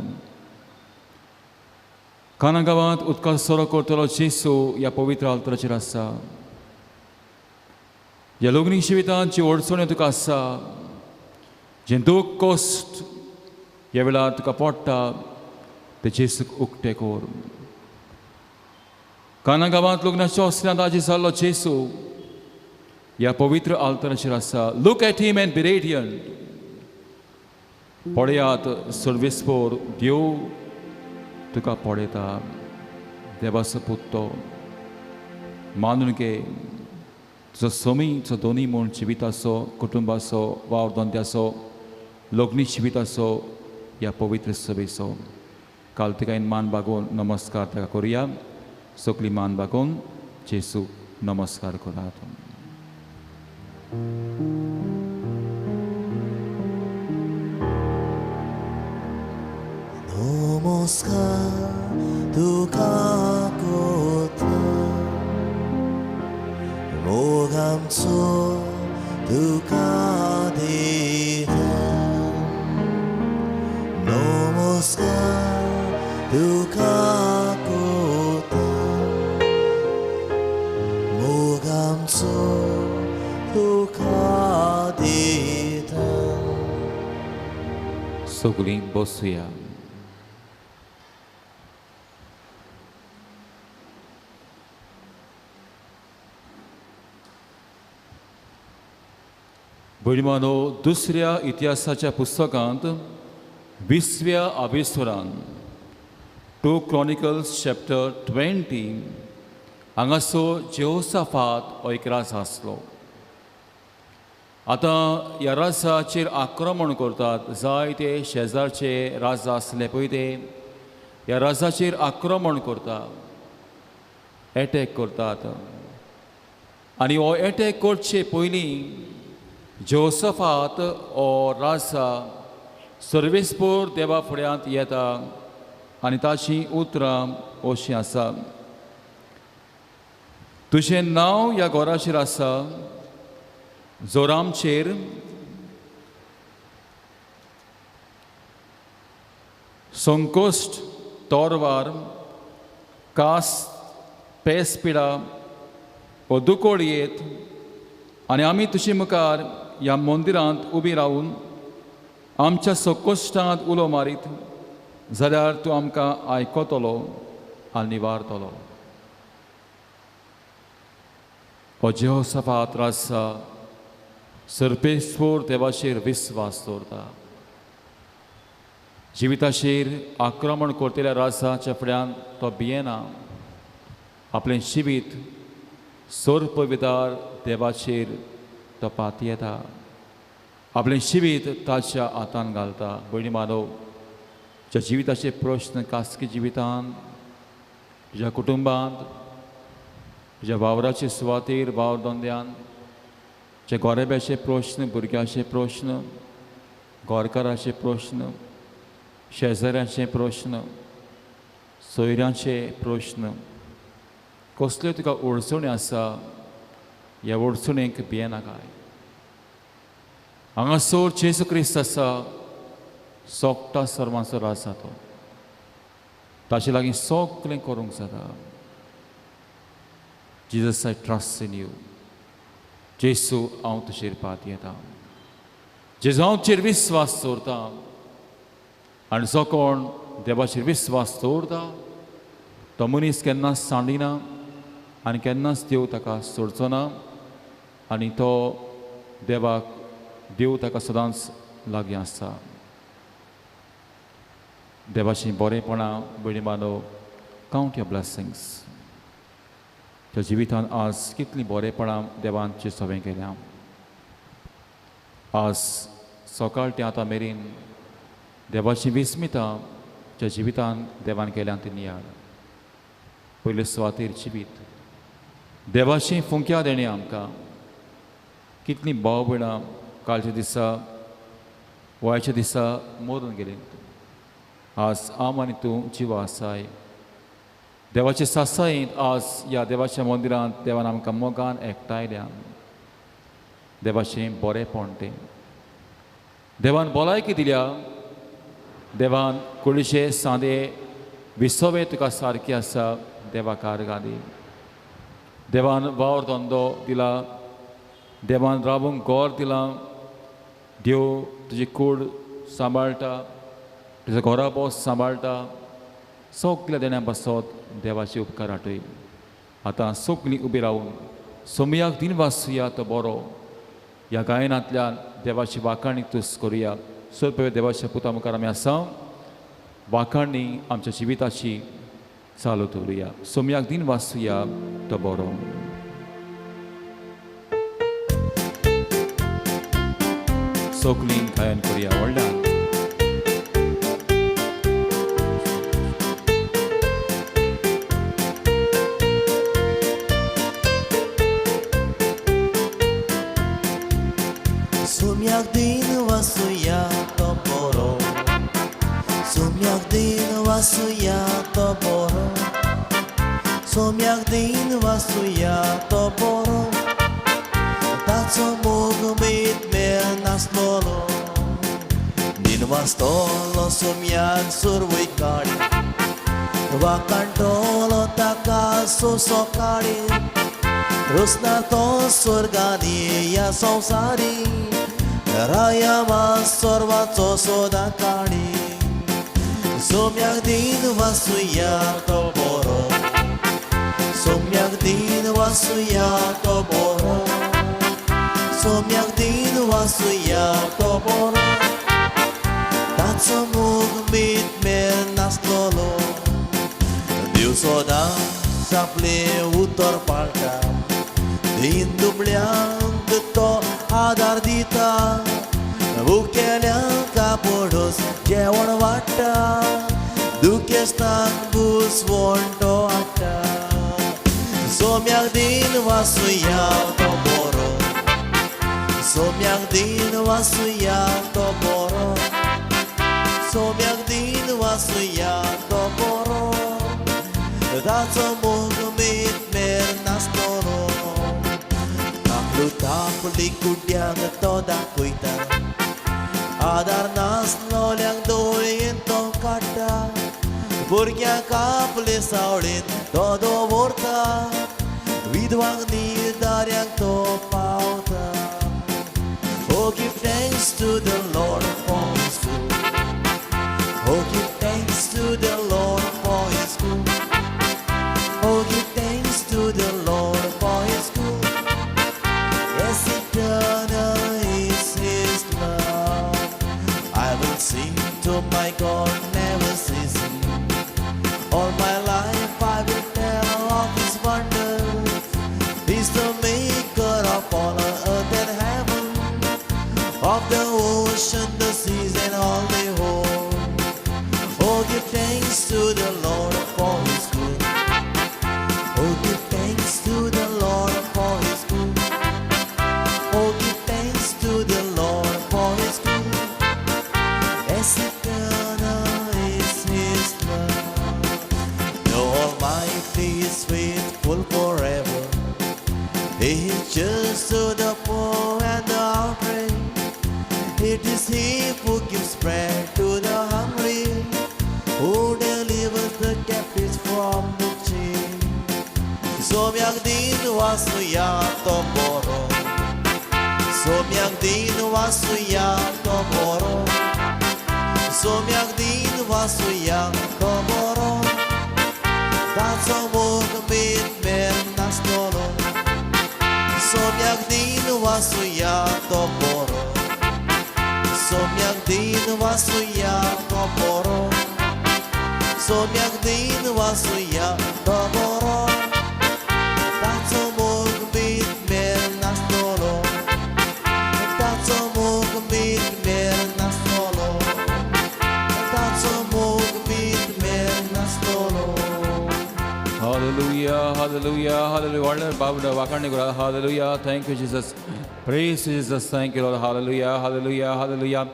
काना गांवांत उदका सोरो करतलो जेसू ह्या पवित्र आल्ताराचेर आसा. ह्या लग्नी जिवितांत जी अडचण्यो तुका आसा, जें दूख कश्ट ह्या वेळार तुका पडटा, ते जेसूक उक्ते कर. काना गांवांत लग्नाच्या ओसऱ्यांत आजी जाल्लो जेसू ह्या पवित्र आल्ताराचेर आसा. Look at him and be radiant. पळयात सर्वेस्पोर, देव तुका पळयता. देवाचो पूत तो मानून घे. तुजो समी, तुजो दोनी म्हूण जिविताचो, कुटुंबाचो, वावर धंद्याचो, लग्नी जिविताचो, ह्या पवित्र सभेचो काल तुका मान बागोवन नमस्कार ताका करुया. सगळी मान बागोवन जेसू नमस्कार करात. नमस्कार तुका कोता, मोग आमचो तुका दिता. नमस्कार तुका कोता, मोग आमचो तुका दिता. सगळीं बसुया. भयणीमानो, दुसऱ्या इतिहासाच्या पुस्तकांत 20व्या आविस्वरान, 2 क्रॉनिकल्स चॅप्टर 20, हांगासो जेहोसाफात हो एक राजा आसलो. आतां ह्या राजाचेर आक्रमण करतात. जायते शेजारचे राजा आसले पळय ते ह्या राजाचेर आक्रमण करता, एटॅक करतात. आनी हो एटॅक करचे पयलीं जोसफात हो राजा सर्वेस्पोर देवा फुड्यांत येता आनी ताचीं उतरां अशीं आसा, तुजें नांव ह्या घराचेर आसा, जोरामचेर संकोश्ट, तोरवार, कास, पेस पिडा वो दुकोळ येत आनी आमी तुजे मुखार ह्या मंदिरांत उबी रावून आमच्या संकोश्टांत उलो मारीत जाल्यार तूं आमकां आयकतलो आनी निवारतलो. हो जेहोसफात राजा सर्पेस्पोर देवाचेर विस्वास दवरता. जिविताचेर आक्रमण करतल्या राजाच्या फुड्यान तो भियेना. आपलें जिवीत सोर्पविदार देवाचेर तो पातयेता, आपलें जिवीत ताच्या हातान घालता. भयणी मानव, ज्या जिविताचे प्रश्न खासगी जिवितान, तुज्या कुटुंबांत, तुज्या वावराचे सुवातेर, वावर धंद्यान, जे गोरेब्याचे प्रश्न, भुरग्याचे प्रश्न, गोरकाराचे प्रश्न, शेजाऱ्यांचे प्रश्न, सोयऱ्यांचे प्रश्न, कसल्यो तुका अडचणी आसा, ह्या अडचणेक भियेनाकाय. हांगासर जेजू क्रिस्त आसा, सोगटा सर्वांचो राजा तो, ताचे लागीं सगळें करूंक जाता. Jesus, I trust in you. जेजू, हांव तुजेर पातयेता. जेजू, हांव तुजेर विस्वास दवरता. आनी जो कोण देवाचेर विस्वास दवरता तो मनीस केन्नाच सांडिना आनी केन्नाच देव ताका सोडचो ना आनी तो देवाक, देव ताका सदांच लागीं आसता. देवाचीं बरेपणां भयणी बांदव, कावंट your blessings. त्या जिवितांत आज कितलीं बरेपणां देवान सवें केल्या. आज सकाळ ते आतां मेरेन देवाची विस्मितां ज्या जिवितान देवान केल्या ती नियाळ. पयले सुवातेर जिवीत देवाची फुंक्या देणें आमकां. कितलीं भाव भयणां कालच्या दिसा, वयाच्या दिसा मरून गेलीं. आज हांव आनी तूं जिवा आसाय. देवाचे सासायेंत आज ह्या देवाच्या मंदिरांत देवान आमकां मोगान एकठांयल्या. देवाचें बरेंपण तें. देवान भलायकी दिल्या, देवान कुडीचे सांदे विसवे तुका सारकी आसा, देवा कारगादी. देवान वावर धंदो दिला, देवान रावूंक गोर दिलां. देव तुजी कूड सांबाळटा, तुजो घोराबो सांबाळटा. सगल्या देण्या पासत देवाचे उपकार आठय. आतां सगलीं उबी रावून सोमयाक दिन वाचुया तो बरो. ह्या गायनांतल्यान देवाची वाखाणी तुस करुया. सर्व देवाच्या पुता मुखार आमी आसा, वाखाणी आमच्या जिविताची चालू दवरुया. सोमयाक दिन वाचुया तो बरो. सगलीं गायन करुया व्हडल्यान. सोम्याक दिन वासुया तो बरो, सोम्याक दिन वासुया तो बरो, सोम्याक दिन वासुया तो बरो, ताचो मोग मेत मेळनासलोलो. दिन वाचतलो सोम्याक सुरवय काडी, वाकांटलो ताका सोसो काडी, रोसना तो स्वर्गानी ह्या संवसारी, रायामा सर्वाचो सोदा काणी. सोम्याक दिन वासुया तो बरो, सोम्याक दिन वासुया तो बरो, सोम्याक दिन वासुया तो बरो, ताचो मोग मीत मेळनासलोलो. देव सदांच आपलें उतर पाळटा, दीन दुबळ्यांक तो आदार दिता, भुकेल्यांक कापडोस जेवण वाडटा, दुखेस्तांक बुसवण तो हाडटा. सोम्याक दिन वासुया तो बरो, सोम्याक दिन वासुया तो बरो, सोम्याक दिन वासुया तो बरो, ताचो मोग मीत मेर नासतलो. तापलू तापली कुड्यांक तो दाखयता, आदार नासलोल्यांक दोळयेन तो काडटा, भुरग्यांक आपले सावळेन तो दवरता, विधवांक निर्धाऱ्यांक तो पावता. Oh, give thanks to the Lord for His good. Oh, give thanks to the Lord for His good. Oh, give thanks to the Lord for His good. Yes, eternal is His love. I will sing to my God, never ceasing. All my life I will tell of His wonders. He's the maker of all earth and heaven, of the ocean, the seas, and all they hold. Oh, give thanks to the Lord for His good. Oh, give thanks to the Lord for His good. Oh, give thanks to the Lord for His good. As eternal is His love. The Almighty is faithful forever. He is just to the poor and the outraged. It is He who gives bread to the hungry, who delivers the captives from the chain. सोम्याक दिन वासुया तो बरो, सोम्याक दिन वासुया तो बरो, सोम्याक दिन वासुया तो बरो, ताचो मोग मीत मेर नासतलो. सोम्याक दिन वासुया तो बरो, सोम्याक दिन वासुया तो बरो, सोम्याक दिन वासुया तो बरो, ताचो मोग मीत मेर नासतलो, ताचो मोग मीत मेर नासतलो, ताचो मोग मीत मेर नासतलो. Hallelujah, hallelujah, hallelujah. व्हडले बाबा वाखाणणी करा. Hallelujah, thank you Jesus. Praise Jesus, thank you Lord. Hallelujah, hallelujah, hallelujah,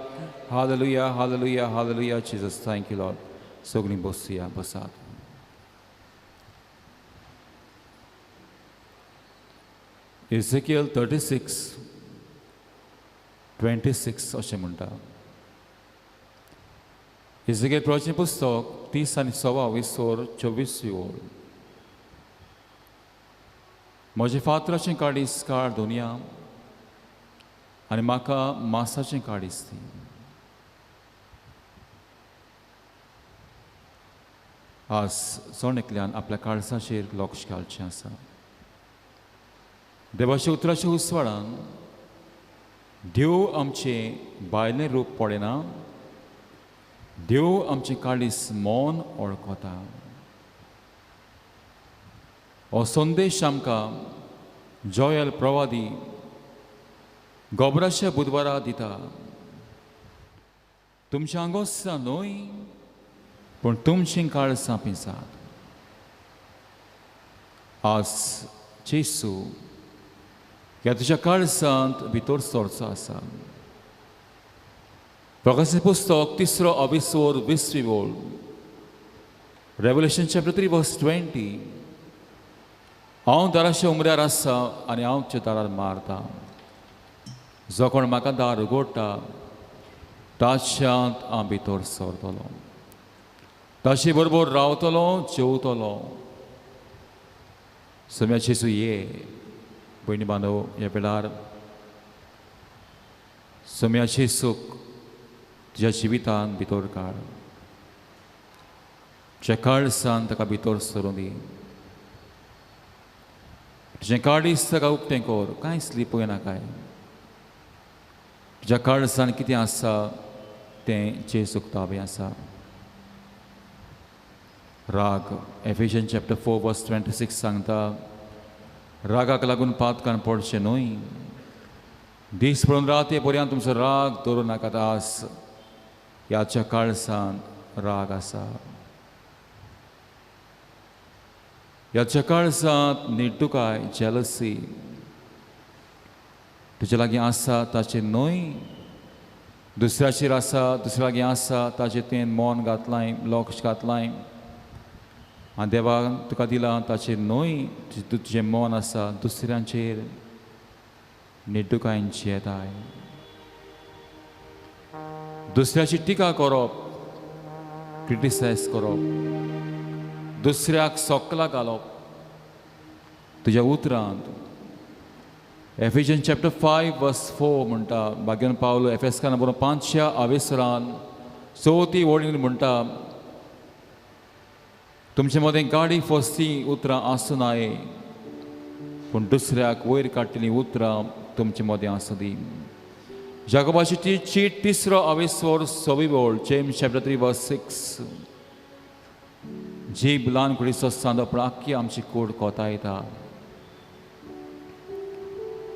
hallelujah, hallelujah, hallelujah Jesus, thank you Lord. सगळीं बसया, बसात. Ezekiel 36:26 अशें म्हणटा. Ezekiel प्रवचन पुस्तक 30 आनी सवा वीस 24 ओळ. म्हजें फातराचें काडीस काळ दोनया आनी म्हाका मासाचें काडीस दी. आज जण एकल्यान आपल्या काळसाचेर लक्ष घालचें आसा. देवाच्या उतराच्या उजवाडान देव आमचें भायलें रूप पळयना, देव आमचें काळीस मन वळखता. हो संदेश आमकां जोयल प्रवादी गोबराच्या बुधवारा दिता. तुमच्या आंगोस्तां न्हय पूण तुमचीं काळसां पिंजात. आज जेसू ह्या तुज्या काळसांत भितर सरचो आसा. प्रकाशीत पुस्तक 3 अविसोर 20 ओळ, Revelation chapter 3 verse 20. हांव दाराच्या उमऱ्यार आसा आनी हांव तुज्या दारार मारता. जो कोण म्हाका दार उगडटा ताच्यांत हांव भितर सरतलो, ताचे बरोबर रावतलो, जेवतलो. सम्याचे ये भयणी बांदव, ह्या वेळार सम्याचे सूख तुज्या जिवितान भितर काड. तुज्या काळसान ताका भितर सरूं दी. तुजें काळीज ताका उक्तें कर, कांयच लिपय नाकाय. तुज्या काळसान कितें आसा तें जेजूक ताबें आसा. राग, एफिशियन चॅप्टर 4 वर्स 26 सांगता, रागाक लागून पातकान पडचें न्हय. दीस पळोवन रात पर्यंत तुमचो राग दवरूं नाकात. आस ह्याच्या काळसान राग आसा, ह्याच्या काळसांत निड्डुकाय, जेलसी तुजे लागीं आसा ताचें न्हय, दुसऱ्याचेर आसा, दुसऱ्या लागीं आसा ताचें तुवें मन घातलां, लक्ष घातलां आनी देवान तुका दिलां ताचें न्हय, तुजें मन आसा दुसऱ्यांचेर, निड्डुकायेन जियेताय. दुसऱ्याची टिका करप, क्रिटिसायज करप, दुसऱ्याक सोकला घालप तुज्या उतरांत. एफिजन चॅप्टर 5 वर्स 4 म्हणटा, भाग्यान पावलो एफेसकान बरोवन 5व्या आवेसरान 4थी वळीन म्हणटा, तुमचे मदें गाडी फसती उतरां आसूं नाये, पूण दुसऱ्याक वयर काडटलीं उतरां तुमचे मदें आसूं दी. जाकोबाची ती चीट 3रो आवेसर 6वी वळ, जेम्स चॅप्टर 3 वर्स 6. जीब ल्हान कुडीचो सांदो पूण आख्खी आमची कूड कोतायता.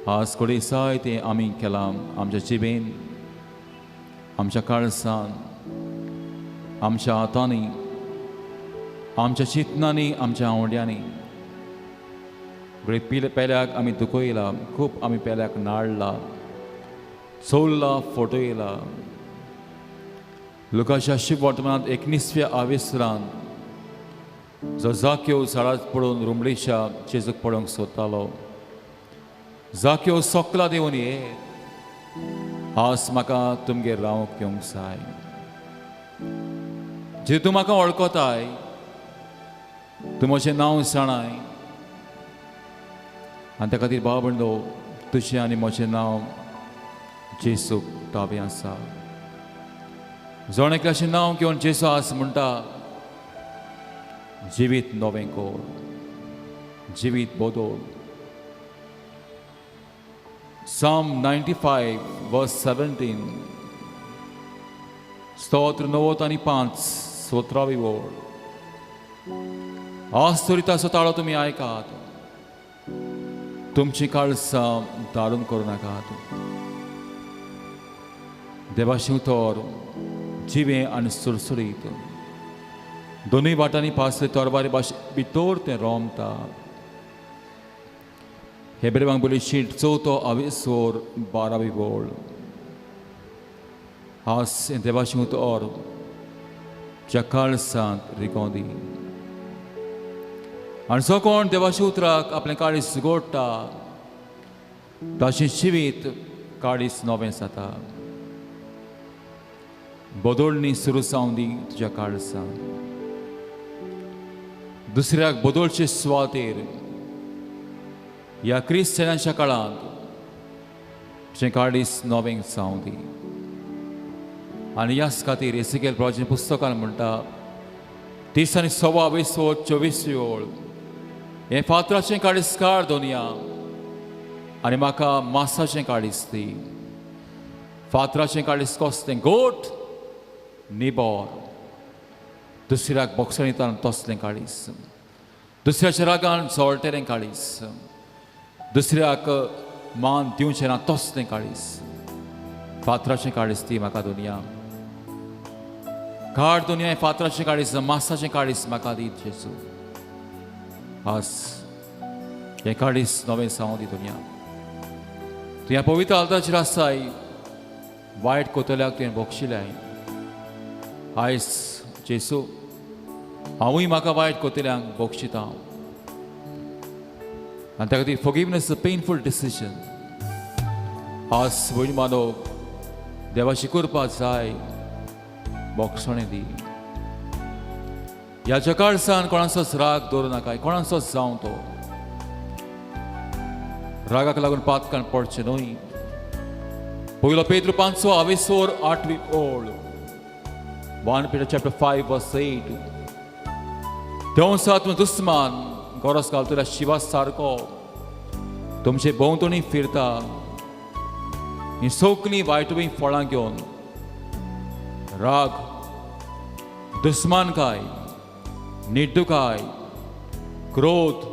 आज कडेन जायतें आमी केलां आमच्या जिबेन, आमच्या काळसान, आमच्या हातांनी, आमच्या चिंतनांनी, आमच्या आंवड्यांनी. घडये पिले पेल्याक आमी दुखयला, खूब आमी पेल्याक नाडला, चोरला, फटयला. लुकाच्या शिव वर्तमानांत 19व्या आवेसरान जो जाक्यो झाडार पडून रुमडीच्या जेजूक पळोवंक सोदतालो, जाक्यो सोकला देवन ये, आज म्हाका तुमगेर रावंक येवंक जाय. जे तूं म्हाका वळखताय, तूं म्हजें नांव जाणाय, आनी त्या खातीर भाव भयणो तुजें आनी म्हजें नांव जेजूक ताबें आसा. जण एकल्याचें नांव घेवन जेजू आज म्हणटा, जिवीत नवें कर, जिवीत बदल. Psalm 95 verse 17, स्तोत्र 95 17वी वळ. आज तरी ताचो ताळो तुमी आयकात, तुमची काळसां दारून करूं नाकात. देवाचें उतर जिवें आनी सुरसुरीत, दोनूय वाटांनी पासले तरवारी भाशे भितर तें रोमता. हेब्रेवांक बोली शीट 4थो आवेसोर 12वी वळ. आज देवाचें उतर ज्या काळसांत रिगोंदी आनी जो कोण देवाच्या उतराक आपलें काळीज गोडटा ताचें जिवीत काळीज नवें जाता. बदलणी सुरू जावं दी तुज्या काळसांत. दुसऱ्याक बदलचे सुवातेर ह्या क्रिस्तांच्या काळांत तुजें काळीज नवें जावं दी. आनी ह्याच खातीर एसिकेल प्रवाचें पुस्तकान म्हणटा, 30 आनी 24 24 वळ, हें फातराचें काळीज काड दोनया आनी म्हाका मासाचें काळीज दी. फातराचें काळीज कसलें गोट निबोर, दुसऱ्याक बोगसणीतान तसलें काळीज, दुसऱ्याच्या रागान जळटेलें काळीज, दुसऱ्याक मान दिवचें ना तसलें काळीज. फातराचें काळीज ती म्हाका दुनिया काड, दुनिया फातराचें काळीज, मासाचें काळीज म्हाका दी जेजू. आज हें काळीज नवें जावं दी दुनिया. तूं ह्या पवित्र आल्ताचेर आसाय, वायट कोतल्याक तुवें बक्षिल्याय. आयज जेजू हांवूय म्हाका वायट कोतल्यांक बक्षिता. आनी त्या खातीर forgiveness a painful decision. आज भयण मानव देवाची कृपा जाय, बोगसणें दी. ह्या जकाळसान कोणाचोच राग दवरूं नाका, कोणाचोच जावं तो रागाक लागून पातकान पडचें न्हय. 1 पेत्र 5 आवेसोर 8वी ओळ, 1 Peter chapter 5 verse 8. देवसा तुमचो दुस्मान गरज घालतल्या शिवा सारको तुमचे भोंवतणी फिरता, ही सगळीं वायटवी फळां घेवन राग, दुस्मानकाय, निड्डुकाय, क्रोध,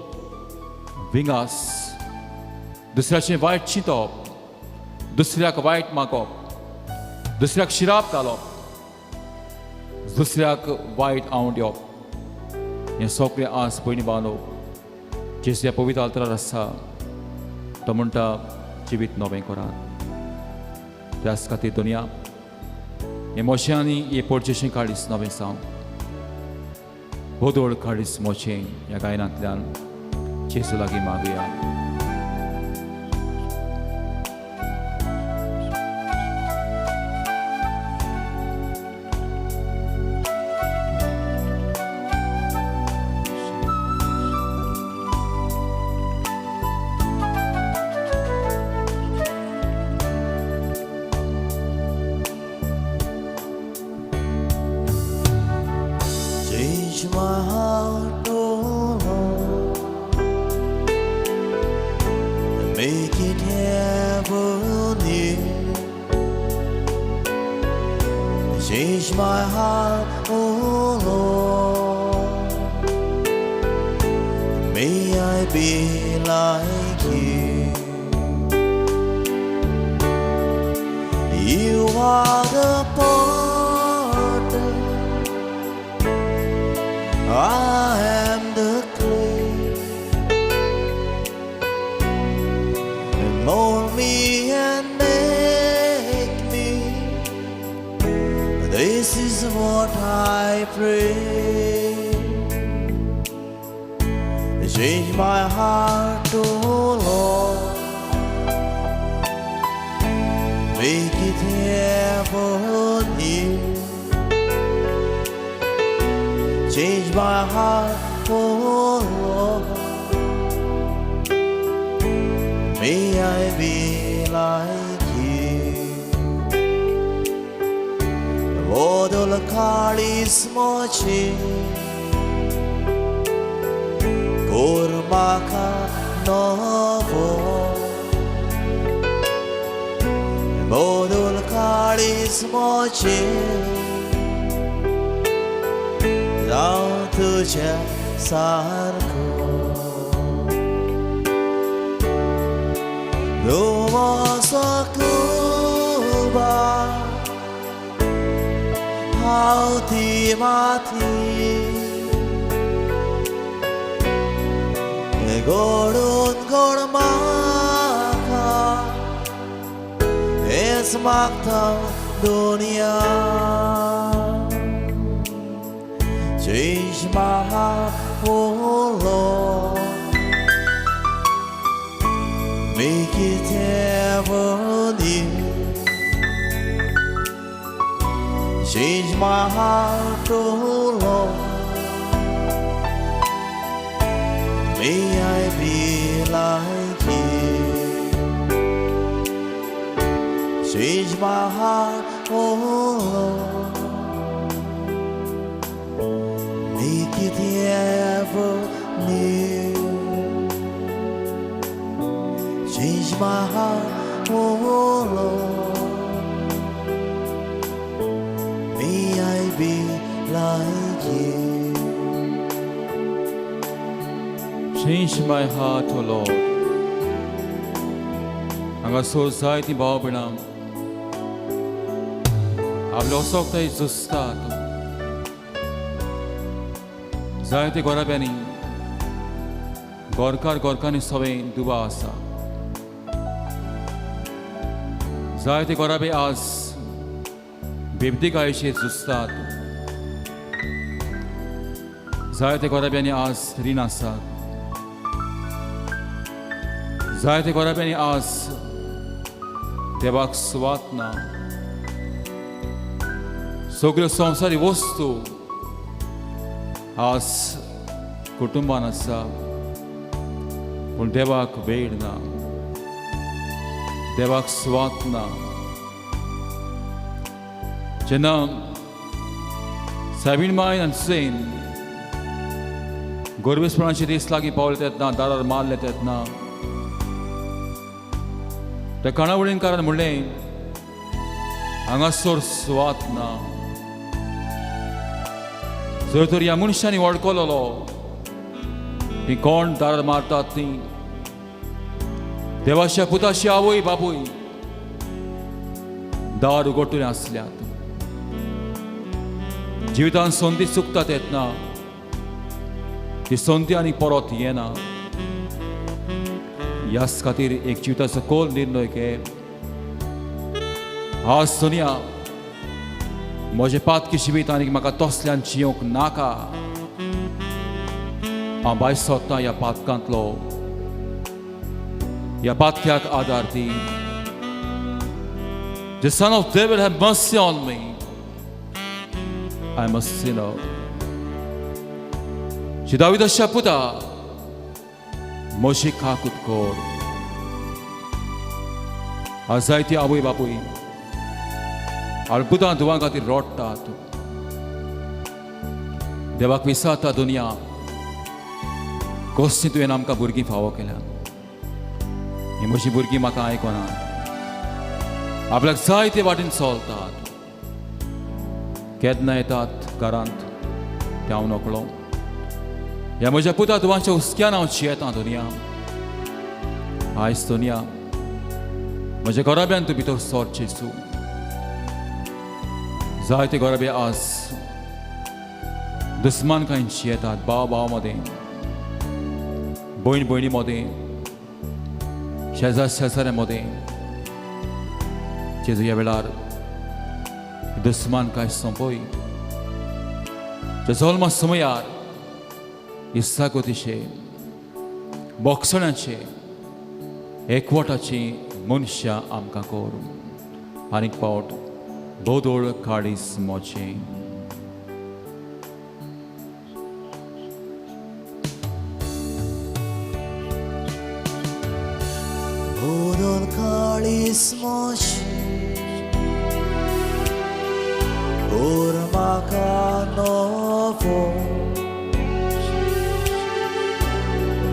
विंगास, दुसऱ्याचें वायट चिंतप, दुसऱ्याक वायट मागप, दुसऱ्याक शिराप घालप, दुसऱ्याक वायट आवड दिवप, हें सगळें आज पयलीं बांदप जेजू ह्या पवित्र आल्तरार आसा, तो म्हणटा जिवीत नवें करात। त्याच खातीर दुनिया हे मोश्यांनी हे पोटचेशें काळीस नवें जावं, बोदोळ काळीस मोचें ह्या गायनांतल्यान जेजू लागीं मागुया। Change my heart, oh Lord, and make it heavenly. Change my heart, oh Lord, may I be like you. You are the potter, I am the clay. And mold me and make me. This is what I pray. Change my heart, oh Lord, make it heavenly. Change my heart, oh Lord, may I be like you. Bodol kalis mochi, Kurmaka novo. Bodol kalis mochi, जावं तुज्या सारको. Lumos kuba hauti mati Gorun gormaka es makta dunia. Change my heart, oh Lord, make it heavenly. Change my heart, oh Lord, may I be like you. Change my heart, oh Lord, make it ever new. Change my heart, oh Lord, may I be like you. Change my heart, O Lord. हांगासर जायतीं भाव भयणां आपलो असोकताय झुजतात, जायते घराब्यांनी गोरकार गोरकांनी सगळें दुबाव आसा, जायते घराबे आज बेबदीकायेचेर झुजतात, जायते घराब्यांनी आज रीण आसात, जायते घराब्यांनी आज देवाक सुवात ना. सगळ्यो संवसारी वस्तू आज कुटुंबान आसा, पूण देवाक वेळ ना, देवाक सुवात ना. जेन्ना सायबीण मायन आनी सुसेन गोरवेसपणाचे दीस लागीं पावले तेन्ना, दारार मारले तेन्ना त्या काणावळींकारान म्हणलें, हांगासर सुवात ना. जर तर ह्या मनशांनी वळखलो ती कोण दारार मारतात ती देवाच्या पुताची आवय बापूय, दार उगडटलें आसल्यात. जिवितान संदी चुकता तेन्ना ती संदी आनी परत येना. ह्याच खातीर एक जिविताचो खोल निर्णय घे. आज दुनिया म्हजें पातकी जिवीत आनी म्हाका तसल्यान जियोंक नाका. हांव भायर सोदतां ह्या पातकांतलो, ह्या पातक्याक आदार दी. The son of David, have mercy on me. I am a sinner. Shri दाविदाच्या पुता, म्हजी काकूत कर. आज जायती आवय बापूय पुतां धुवां खातीर रडटात. देवाक विसारता दुनिया कसली तुवें आमकां भुरगीं फावो केल्या. ही म्हजी भुरगीं म्हाका आयकना, आपल्याक जाय ते वाटेन चलतात. केन्ना येतात घरांत ते हांव नकळो. ह्या म्हज्या पुता धुवांच्या हुस्क्यान हांव जियेतां दुनिया. आयज दुनिया म्हज्या घराब्यान तूं भितर सर जेजू. जायते घराबे आज दुस्मान कांय जियेतात, भाव भाव मदें, भयण भयणी मदें, शेजार शेजाऱ्या मदें. जेजू ह्या वेळार दुस्मान काय सोंपय. जल्मा समयार इस्सागोतीचे बोगसण्याचे एकवटाची मनशां आमकां करूं. आनीक पावट बोदोळ काळीस मोचें. बोदोळ काळीस मोचें ओर म्हाका नवो.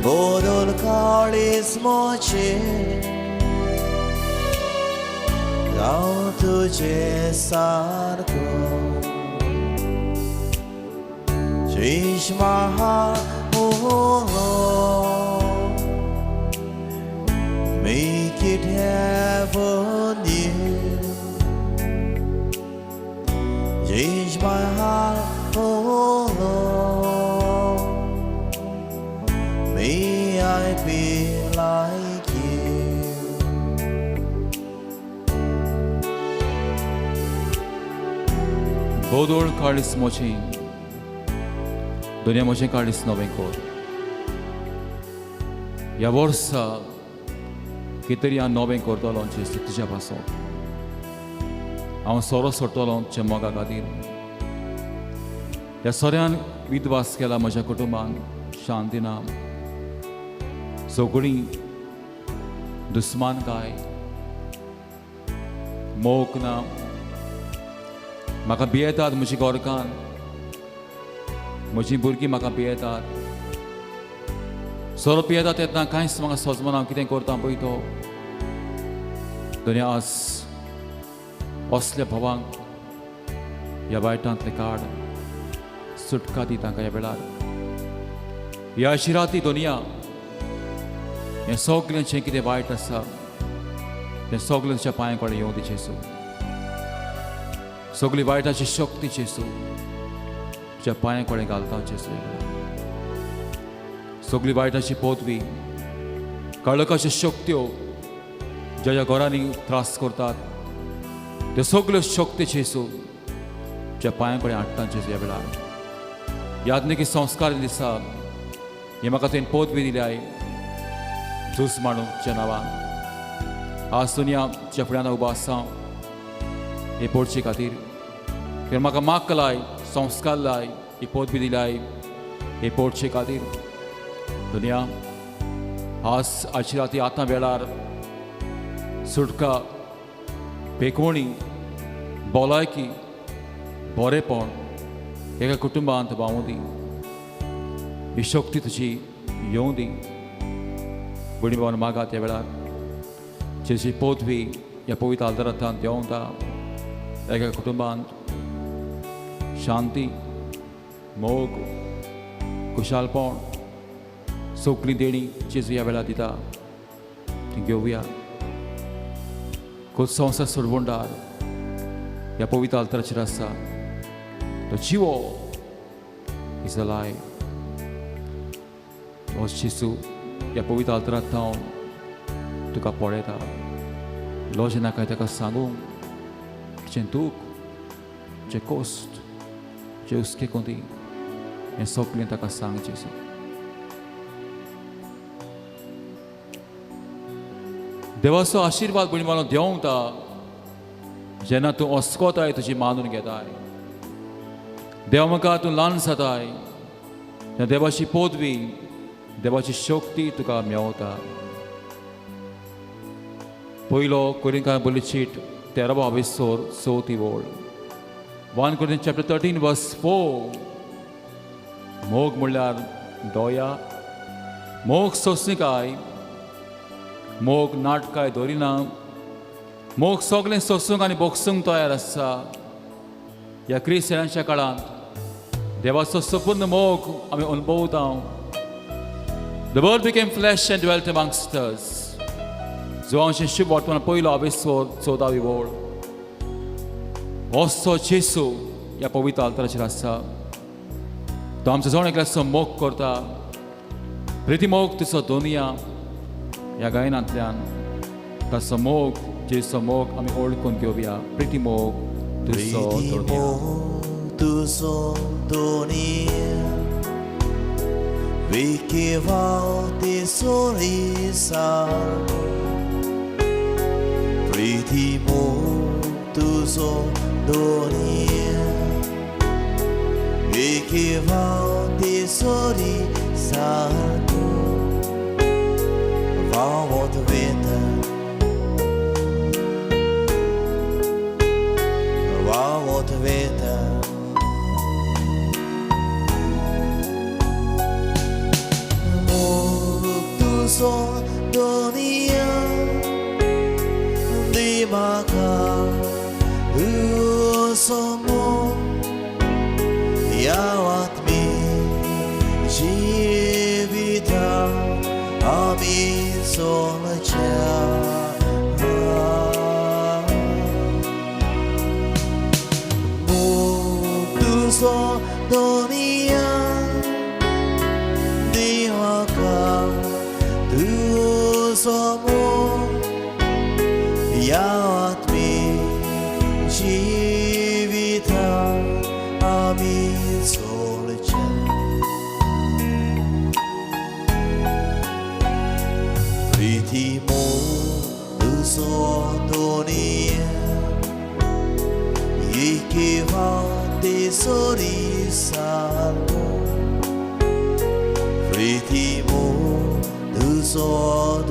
बोदोळ काळीस मोचें जावं तुजे सारको. Change my heart, oh Lord, make it heavenly. Change my heart, oh Lord, may I be like you. बोदोळ काळीस मोचें दुनिया म्हजें काळीस नवें कर. ह्या वर्सा कितें तरी हांव नवें करतलो जेजू तुज्या पासत. हांव सोरो सोडटलो तुज्या मोगा खातीर. ह्या सोऱ्यान विद्वास केला म्हज्या कुटुंबान, शांती ना, सगळीं दुस्मान काय, मोग ना. म्हाका भियेतात म्हजी गोरकान, म्हजी भुरगीं म्हाका भियेतात. सोरो पियेतात तेन्ना कांयच म्हाका सोजमना हांव कितें करता पळय तो. दुनिया आज असल्या भावांक ह्या वायटांतले काड, सुटका दी तांकां ह्या वेळार. ह्या शिराती दुनिया हें सगळें जें कितें वायट आसा तें सगळें तुज्या पांयां कडेन येवं दी जेजू. सगळी वायटाची शक्ती जेजू तुज्या पांयां कडेन घालता जेजू. सगळी वायटाची पदवी, काळोखाच्यो शक्त्यो ज्या ज्या घरांनी त्रास करतात त्यो सगळ्यो शक्ती जेजू तुज्या पांयां कडेन हाडटा जेजू ह्या वेळार. याज्ञिकी संस्कार दिसा हे म्हाका तुवें पदवी दिल्याय झूज मांडूंक तुज्या नांवान. आज दुनिया तुज्या फुड्यान उबो आसा हे पडचे खातीर. तुवें म्हाका माक लाय, संस्कार लाय, ही पदवी दिल्याय हे पडचे खातीर. दुनिया आज आजची राती आतां वेळार सुटका, पेकवणी, भलायकी, बरेपण एका कुटुंबांत व्हांवूं दी. ही शक्ती तुजी येवं दी. भयणी भावान मागा त्या वेळार जेजी पदवी ह्या पवित्र आल्तारांत देंवता. एका कुटुंबांत शांती, मोग, खुशालपण सगळीं देणी जेजू ह्या वेळार दिता ती घेवया. खोद संवसार सोडवणदार ह्या पवित्र आल्ताराचेर आसा. तो जिवो is alive. हो जेजू ह्या पवित्र आल्तारांत थावन तुका पळयता. लज नाका ताका सांगूंक तुजें दूख, तुजें कोश्ट, तुजें हुस्के कोंती, हें सगळें ताका सांग जेजू. देवाचो आशिर्वाद भयणी मारून देंवता जेन्ना तूं अस्कोताय, तुजी मानून घेताय. देवा मुखार तूं ल्हान जाताय तेन्ना देवाची पदवी, देवाची शक्ती तुका मेवता. पयलो कोरिंकां बरी चीट 13वो आवेसोर 4थी वळ, 1 Corinthians chapter 13 verse 4. मोग म्हणल्यार दया, मोग सोंसणीकाय, मोग नाटकाय दवरिना, मोग सगळें सोंसूंक आनी बोगसूंक तयार आसा. ह्या क्रिस्तांच्या काळांत देवाचो संपूर्ण मोग आमी अनुभवता. The Word became flesh and dwelt amongst us. जुवांचे शुभ वर्तमान पयलो आवेसोर 14वी वळ. असो जेजू ह्या पवित्र आल्ताराचेर आसा. तो आमचो जण एकल्याचो मोग करता. प्रिती मोग तुजो दोनिया ह्या गायनांतल्यान ताचो मोग, जेजूचो मोग आमी ओळखून घेवया. प्रिती मोग तुजो दोनिया. तुजो Doniya Vicky volte sorrisar Priti tuzo donia Vicky volte sorrisar Vamos veta Vamos veta Dunia di maka usomo yawat mi jivita amin solcha Mutuso dunia di maka Somo yatmi jivita amin solcha Priti mo duso donia Ikiva te sorisalo Priti mo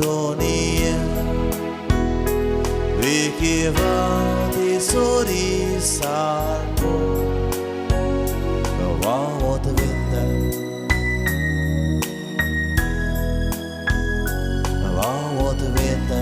Dunia Vicky volte sorrisalo Vamos veta Vamos veta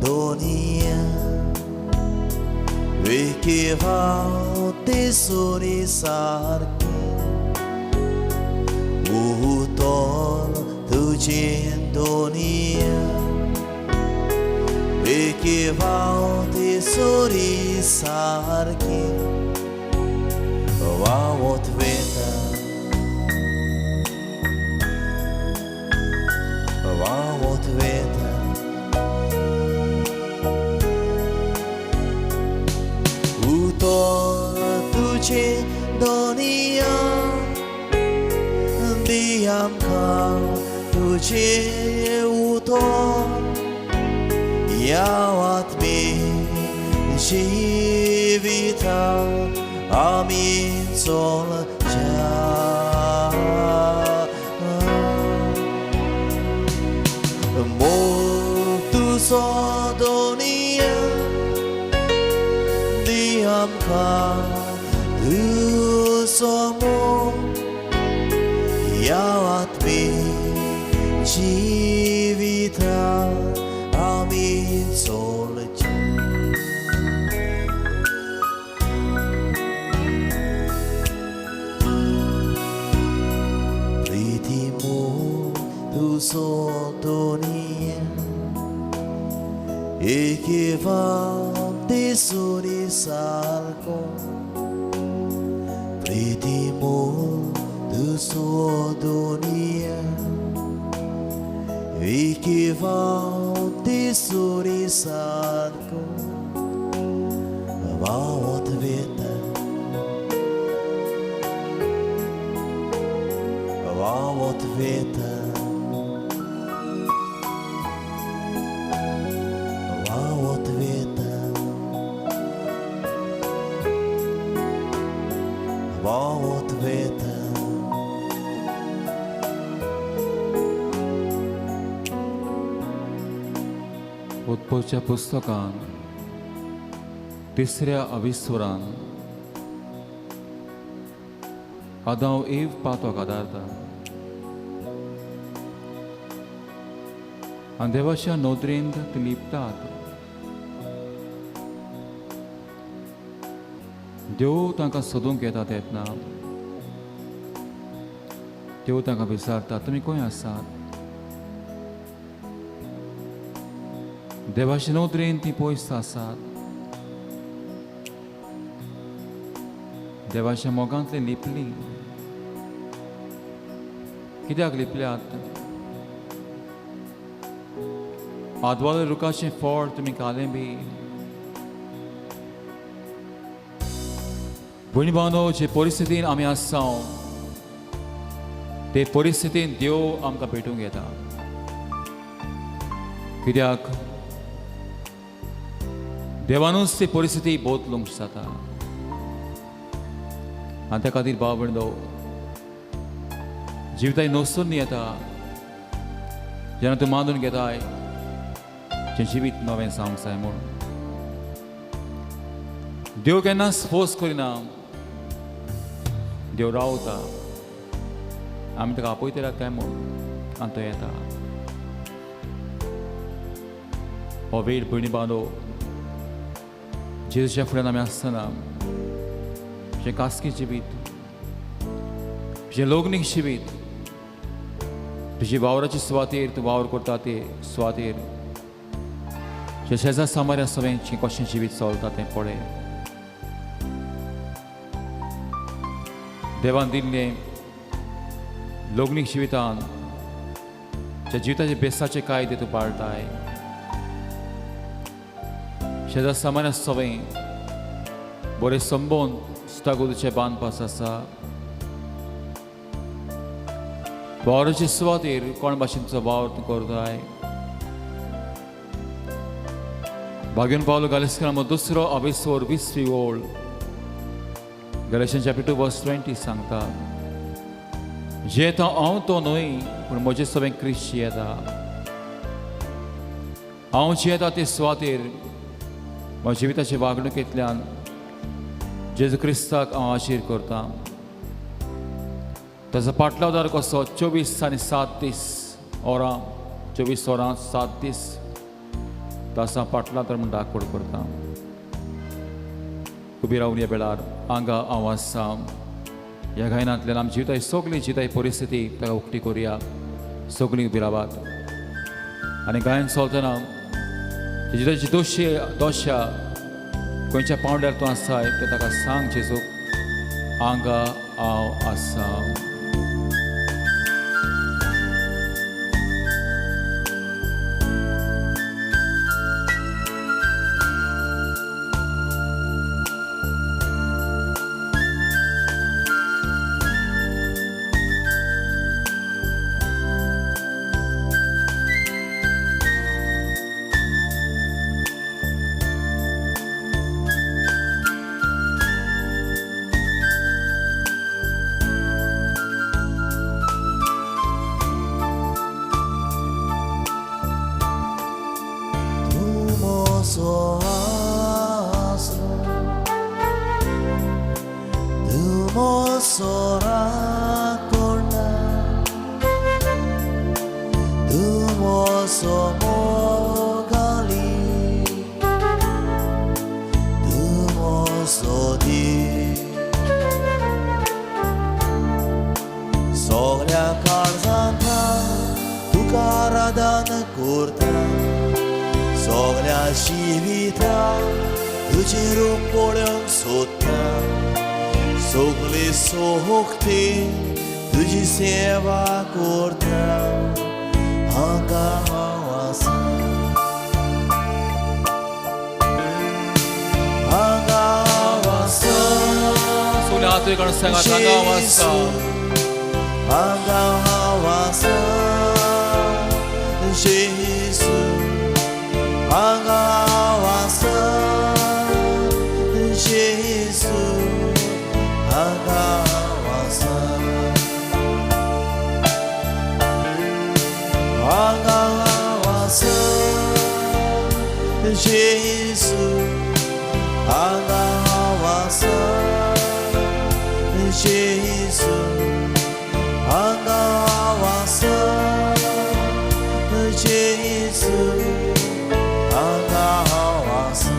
Dunia Vicky volte sorrisarke Utor tuji dunia Vicky volte sorrisarke Vamos veta Vamos veta Tuji dunia diamka tuji utor yawat mi jivita amin solcha Molto so dunia आमकां तुजो मोग ह्या आत्मीक जिविता आमी चलचें. प्रिती मोग तुजो Doniya e che va tesori salco Pritimo tu suo dunia e che va tesori salco va odveta va odveta Vata. उत्पत्तीच्या पुस्तकान तिसऱ्या अविस्वरान आदाव एव पातोक आदारता आनी देवाच्या नदरेंत ती लिपतात. देव तांकां सोदूंक येता तेन्ना देव तांकां विचारता, तुमी खंय आसात? देवाचे नदरेन ती पयस आसात. देवाच्या मोगांतली लिपली. कित्याक लिपल्यात? आदवाले रुखाचें फळ तुमी खालें बी. भयणी भावनो, जे परिस्थितीन आमी आसा ते परिस्थितीन देव आमकां भेटूंक येता. कित्याक देवानूच ती परिस्थिती बदलूंक जाता. आनी त्या खातीर भाव भयणो, जिविताय नसून येता जेन्ना तूं मानून घेताय जें जिवीत नवें जावंक जाय म्हूण. देव केन्नाच फोर्स करिना, देव रावता. आमी ताका आपयतले काय म्हूण आनी तो येता. हो वेळ भयणी बांदो, जेजूच्या फुड्यान आमी आसतना जें खासगी जिवीत, तुजें लग्नीक जिवीत, तुजी वावराची सुवातेर तूं वावर करता ते सुवातेर, जे शेजार सामार्या सगळें कशें जिवीत चलता तें पळय. देवान दिल्लें लग्नीक जिवितान ज्या जिविताचे बेसाचे कायदे तूं पाळटाय, शेजार सामान्य सवय बरे संबंद सुतागोदूचे बांदपास आसा. वावराचे सुवातेर कोण भाशेनचो वावर तूं करताय. भाग्यन पावलो गालेस्करा दुसरो अवेसोर 20वी ओळ Galatians chapter 2 verse 20 सांगता, जियेता हांव तो न्हय पूण म्हजे सगळें क्रिस्त जियेता. हांव जियेता ते सुवातेर म्हज्या जिविताचे वागणुकेंतल्यान जेजू क्रिस्ताक हांव आशीर करता. ताचो पाटलावदार कसो 24 आनी 7 दीस वरां, 24 वरां 7 दीस तासा पाटलावदार म्हूण दाखोड करता. उबी रावन ह्या वेळार हांगा हांव आसा. ह्या गायनांतल्यान आमची जिविताय सगळी जिविताय परिस्थिती ताका उक्ती करुया. सगळीं उबी रावात आनी गायन चलतना जिविताची दोशी दोशा खंयच्या पांवड्यार तूं आसाय तें ताका सांग, जेजू हांगा हांव आसा. So asro म्हजो मोगाली, तूं म्हजो देव. सगळ्या काळजांतल्यान तुका आराधन करता, सगळ्या जिवितान तुजें रूप पळोवंक सोदता. सगळी सोहती तुजी सेवा करता. हांगा हांव आसा, हांगा हांव आसा. सगळे हातूय काडून सांगात, हांगा हांव आसा. हांगा हांव आसा जेजू, हांगा हांव आसा जेजू, हांगा हांव आसा. हांगा हांव आसा जेजू, हांगा हांव आसा जेजू, हांगा हांव आसा जेजू, हांगा हांव आसा.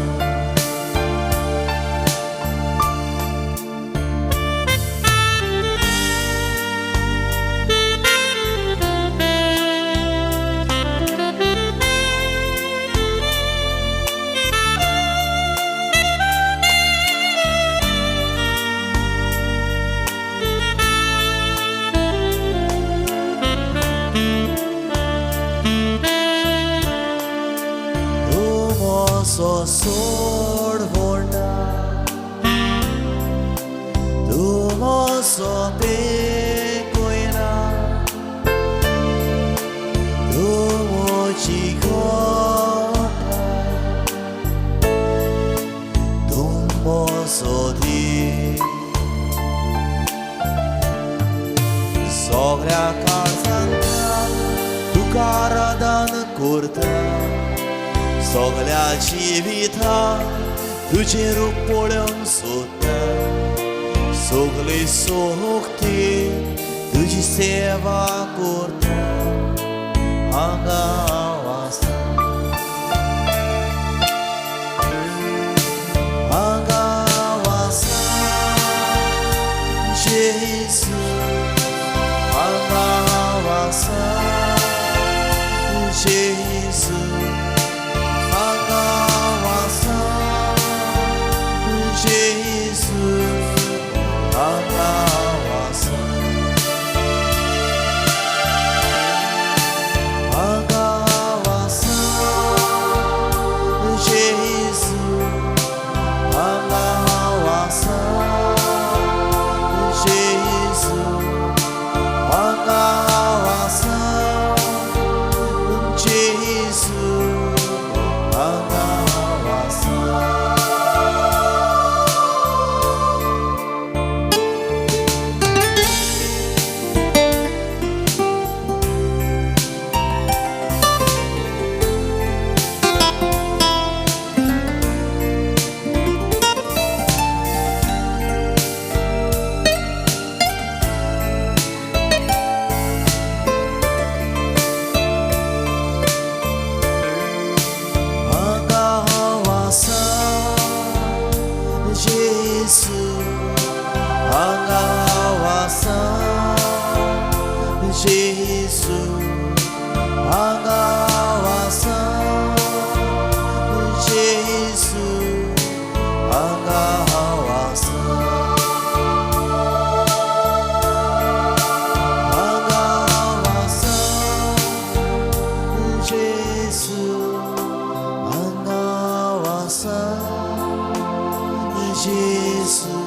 तूं म्हजो सोड व्हडा, तूं म्हजो पेकयना, तूं म्हजी गोठाय, तूं म्हजो देव. सगळ्या काळजांतल्यान तुका आराधन करता, सगळ्या जिवितान तुजें रूप पळोवंक सोदता. सगळी सोहती तुजी सेवा करता. हांगा हांव आसा, हांगा हांव आसा जेजू, हांगा हांव आसा जेजू, हांगा हांव आसा जेजू, हांगा हांव आसा. हांगा हांव आसा जेजू, हांगा हांव आसा जेजू, हांगा हांव आसा जेजू, हांगा हांव आसा. हांगा हांव आसा जेजू, हांगा हांव आसा जेजू, हांगा हांव आसा जेजू, हांगा हांव आसा. हांगा हांव आसा जेजू, हांगा हांव आसा जेजू,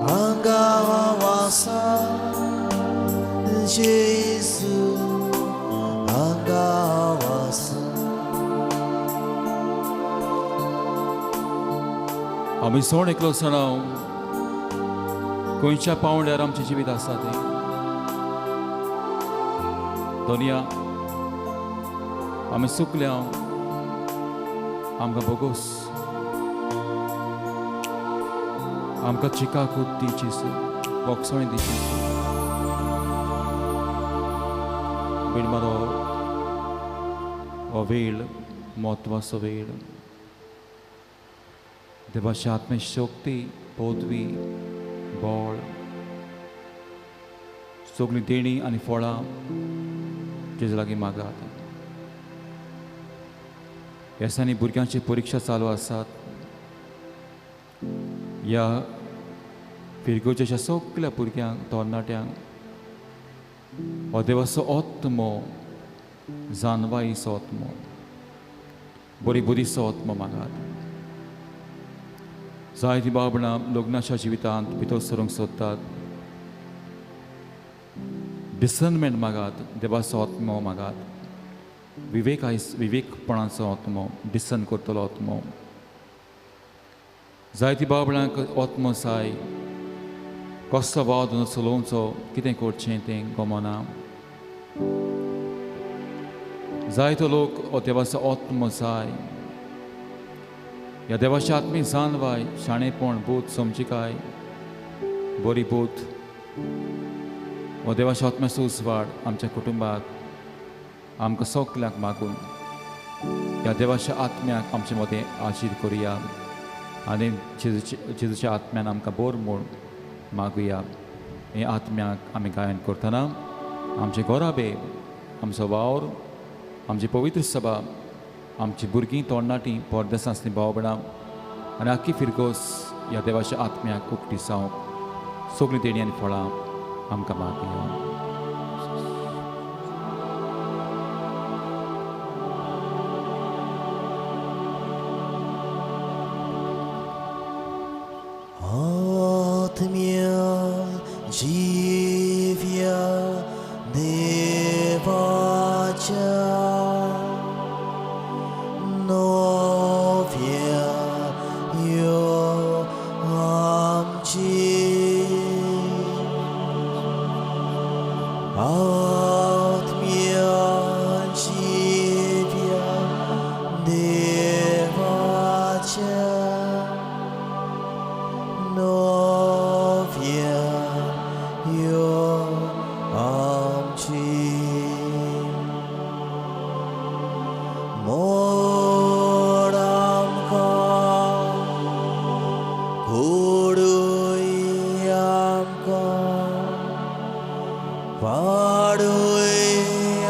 हांगा हांव आसा जेजू, हांगा हांव आसा. आमी सोण एकलो सणाव खंयच्या पावंड्यार आमचें जिवीत आसा तें. दोनया आमी चुकल्या, आमकां भोगोस, आमकां चिकाकूत दी जेजू, बोगसणी दी जेजू. बीण मारो. हो वेळ म्हत्वाचो वेळ. देवाची आत्मे शक्ती, पदवी, बळ, सगळीं देणी आनी फळां जेजू लागीं मागात. ह्या दिसांनी भुरग्यांची परिक्षा चालू आसात. ह्या फिरगोजेच्या सगल्या भुरग्यांक, तरणाट्यांक हो देवाचो आत्मो, जानवाईचो आत्मो, बरी बुदीचो आत्मो मागात. जायतीं बाबणां लग्नाच्या जिवितांत भितर सरूंक सोदतात. डिसर्नमेंट मागात, देवाचो आत्मो मागात, विवेक विवेकपणाचो आत्मो, डिसर्न करतलो आत्मो. जायतीं बाबणांक आत्मो जाय, कसलो वाद चलोवचो, कितें करचें तें गमना. जायतो लोक हो देवाचो आत्मो जाय. ह्या देवाच्या आत्मीक जानवाय, शाणेपण, बोध, समजिकाय, बरी बोध, हो देवाच्या आत्म्याचो उजवाड आमच्या कुटुंबाक, आमकां सगल्यांक मागून ह्या देवाच्या आत्म्याक आमचे मदें आजीर करुया आनी जेजूच्या आत्म्यान आमकां बोर म्हूण मागुया. हे आत्म्याक आमी गायन करतना आमचे घराबे, आमचो वावर, आमची पवित्र सभा, आमची भुरगीं, तरणाटीं, परदेसां आसलीं भाव भयणां आनी आख्खी फिरगोस ह्या देवाच्या आत्म्याक उकती जावंक सगळीं देणी आनी फळां आमकां मागुया. आत्म्या जिव्या देवाच्या नव्या यो आमची आत्म्या जिव्या देवाच्या नव्या यो आमची. मोड आमकां, घडय आमकां, वाडय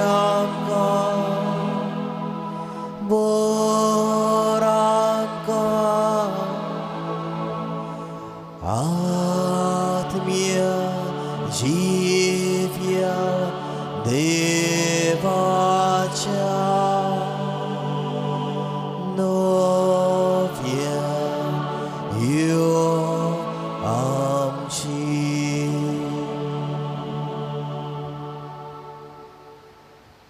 आमकां, बोर आमकां, आत्म्या जिव्या देवाच्या नव्या यो आमची.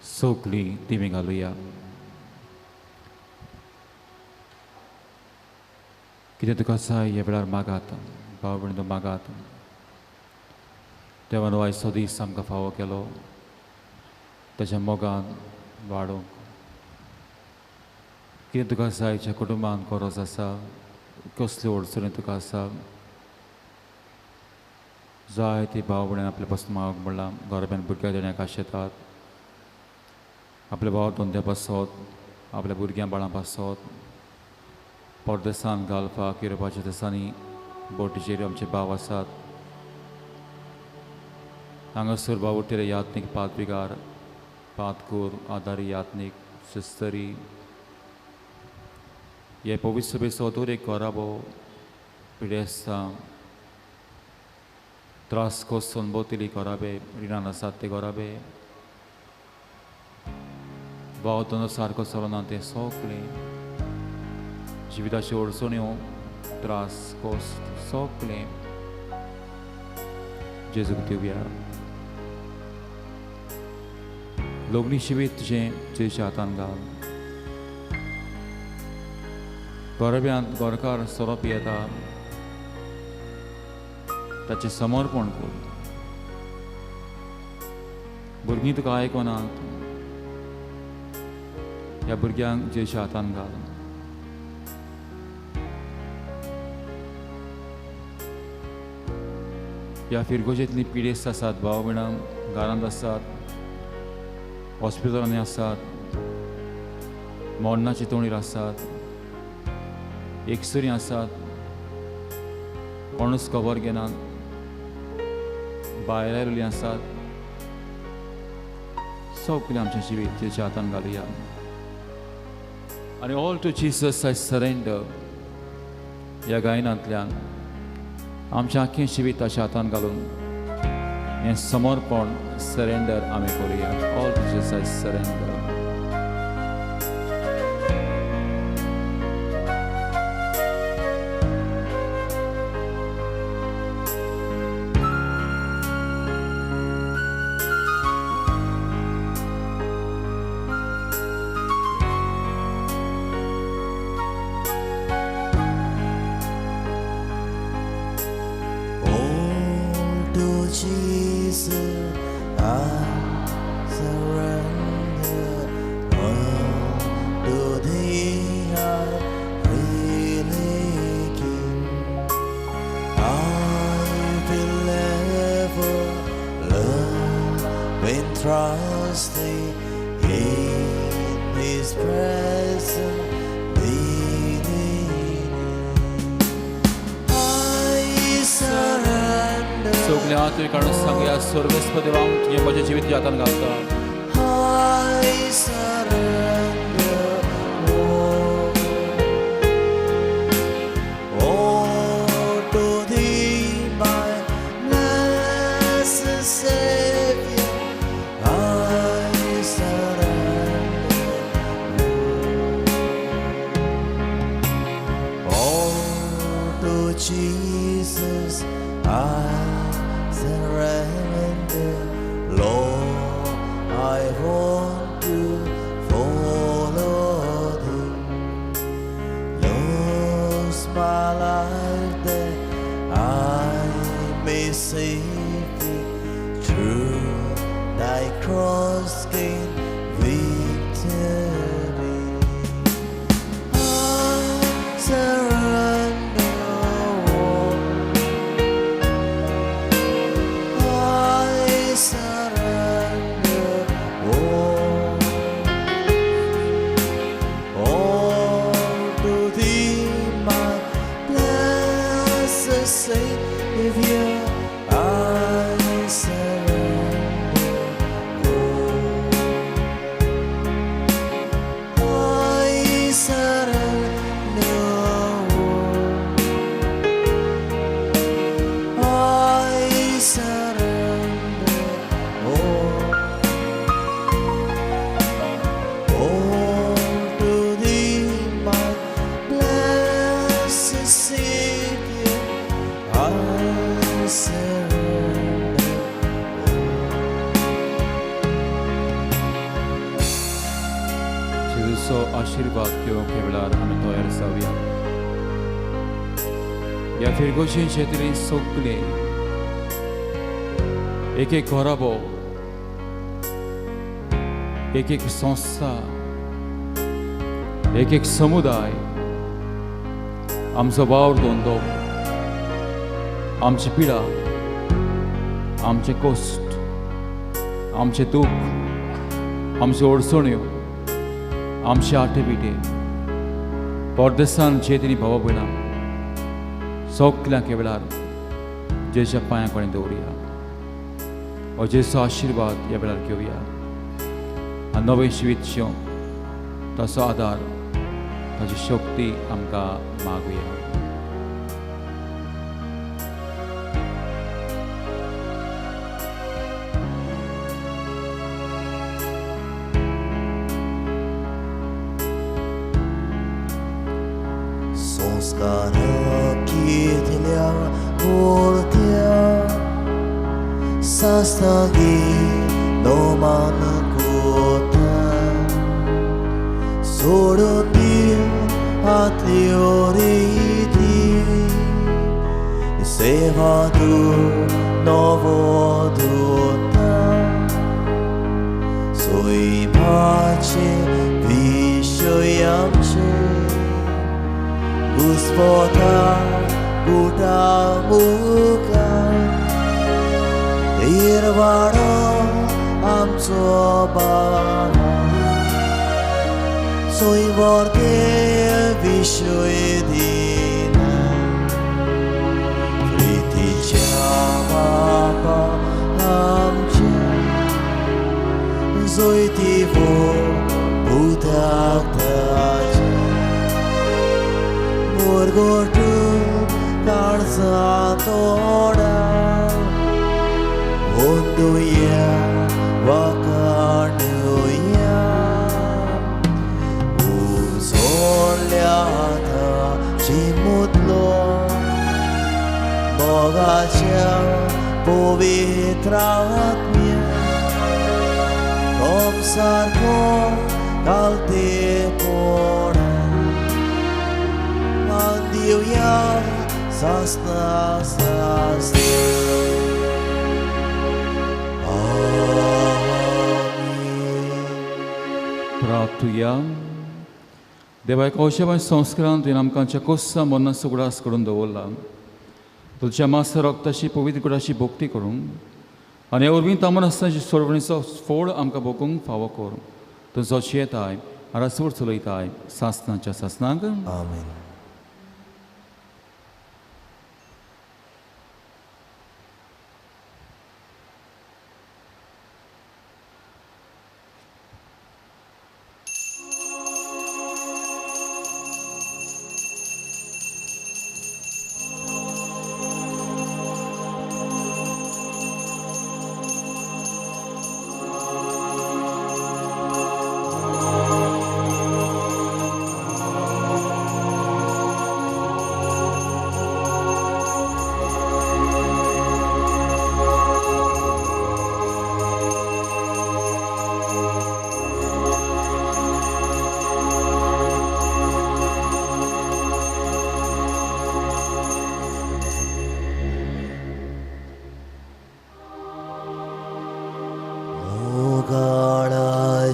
सगळीं दिमी घालुया. कितें तुका जाय ह्या वेळार मागात, भाव भयणीं मागात. देवान आयचो दीस आमकां फावो केलो ताच्या मोगान वाडोवंक. कितें तुका जाय, ज्या कुटुंबान गरज आसा, कसल्यो अडचणी तुका आसा, जाय ती भाव भयणीन आपल्या पासून मागूंक म्हणलां. घराब्यान भुरग्यां देण्याक आशेतात, आपल्या भाव धंद्या पासत, आपल्या भुरग्यां बाळां पासत, परदेसान घालपाक युरोपाच्या देसांनी बोटीचेर आमचे भाव आसात. हांगासर बावुरतेले यात्नीक, पादविगार, पादकूर, आदारी यात्नीक, सिस्तरी, हे पवित्र सभेचो दर एक घराबो पिडेस्तां, त्रास खोस अणभवतली घराबे, रिणान आसात ते घराबे, भाव धंदो सारको चलना ते सगळें, जिविताच्यो अडचण्यो, त्रास खोस सगळें जेजूक दिवया. लग्नी शिवीत तुजें जेजूच्या हातान घाल. घराब्यांत घरकार सोरो पियेता ताचें समर्पण कर. भुरगीं तुका आयकनात, ह्या भुरग्यांक जेजूच्या हातान घाल. ह्या फिरगोजेंतलीं पिडेस्त आसात, भाव भयणां घरांत आसात, हॉस्पिटलांनी आसात, मरणाचे तोंडीर आसात, एकसुरी आसात, कोणूच खबर घेनात, भायर आयिल्लीं आसात, सगळें आमचें जिवीत तेच्या हातान घालुया आनी all to Jesus I surrender ह्या गायनांतल्यान आमचें आख्खें जिवीत ताच्या हातान घालून हें समर्पण सरेंडर आमी करुया. All to Jesus I surrender. Jesus, I surrender all to Thee, I freely give. I will ever love and trust Thee in His presence. Be I surrender. सगळें हातूय काडून सांगया, सर्वेस्प देवा तुजें म्हजें जिवीत तुज्या हातान घालता. I surrender all, all to Thee, my blessed Savior. I surrender all to Jesus. I surrender, Lord, I want to follow Thee. Lose my life that I may save Thee. Through Thy cross gain victory. I surrender all. I surrender all, all to Thee, my blessed Savior. I surrender all. I surrender all. I surrender all, all to Thee, my blessed Savior. I surrender all. जेजूचो आशिर्वाद घेवंक ह्या वेळार आमी तयार जावया. ह्या फिरगोशींचे तरी सगळें एक एक घराबो, एक एक संस्था, एक एक समुदाय, आमचो वावर धंदो, आमची पिडा, आमचे कश्ट, आमचें दूख, आमच्यो अडचण्यो, आमचे आटेपिटे, परदेसान जे तिनी भावा भयणां सगल्यांक ह्या वेळार जेच्या पांयां कडेन दवरुया. हो जेचो आशिर्वाद ह्या वेळार घेवया आनी नवें जिवीत जिवंक ताचो आदार, ताची शक्ती आमकां मागुया. संस्कार कितल्या उरत्या सास्तागी नोमान कोता सोडून दिव आतल्यो रिती सेवा तूं नवो दुता सोयमाचे विशय आमचे घुस्पता गुटा मुखार निर्वाडो आमचो बाबा सोयवर्ते विशय दिना प्रितीच्या बापा आमच्या जोयती पुताक ताच्या मुरगोटू काळजा तोडा ओंदुया वाकाणुया उजोडल्या चिमुतलो मोगाच्या पवित्र आत्म्या सारको कालतेपणा दिवया सासना सासना. प्रार्थुया. देवा एका संस्कारान तुवें आमकां कोस्सा मरणाचो उगडास करून दवरला. तुज्या मासा रक्ताशी पवित्र कुडाशी भक्ती करूंक आनी हे वरवीं तामन आसतना सोडवणीचो फोड आमकां भोगूंक फावो कर. तुजो शेताय आरासूर चलयताय सासनाच्या सासनाक. आमेन.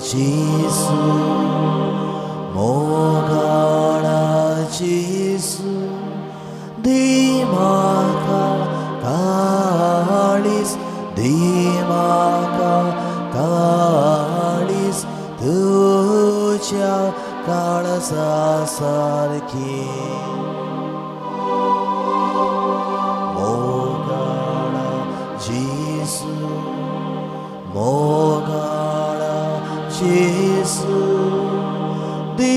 जेसू मोगाळा जेसू दी म्हाका काळीज दी म्हाका काळीज तुज्या काळजा सारकी मोगाळा जेसू मोगाळा जेसू दी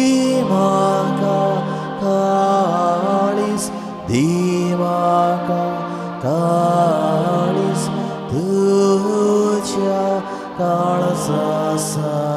म्हाका काळीज दी म्हाका काळीज तुज्या काळजा सारकी.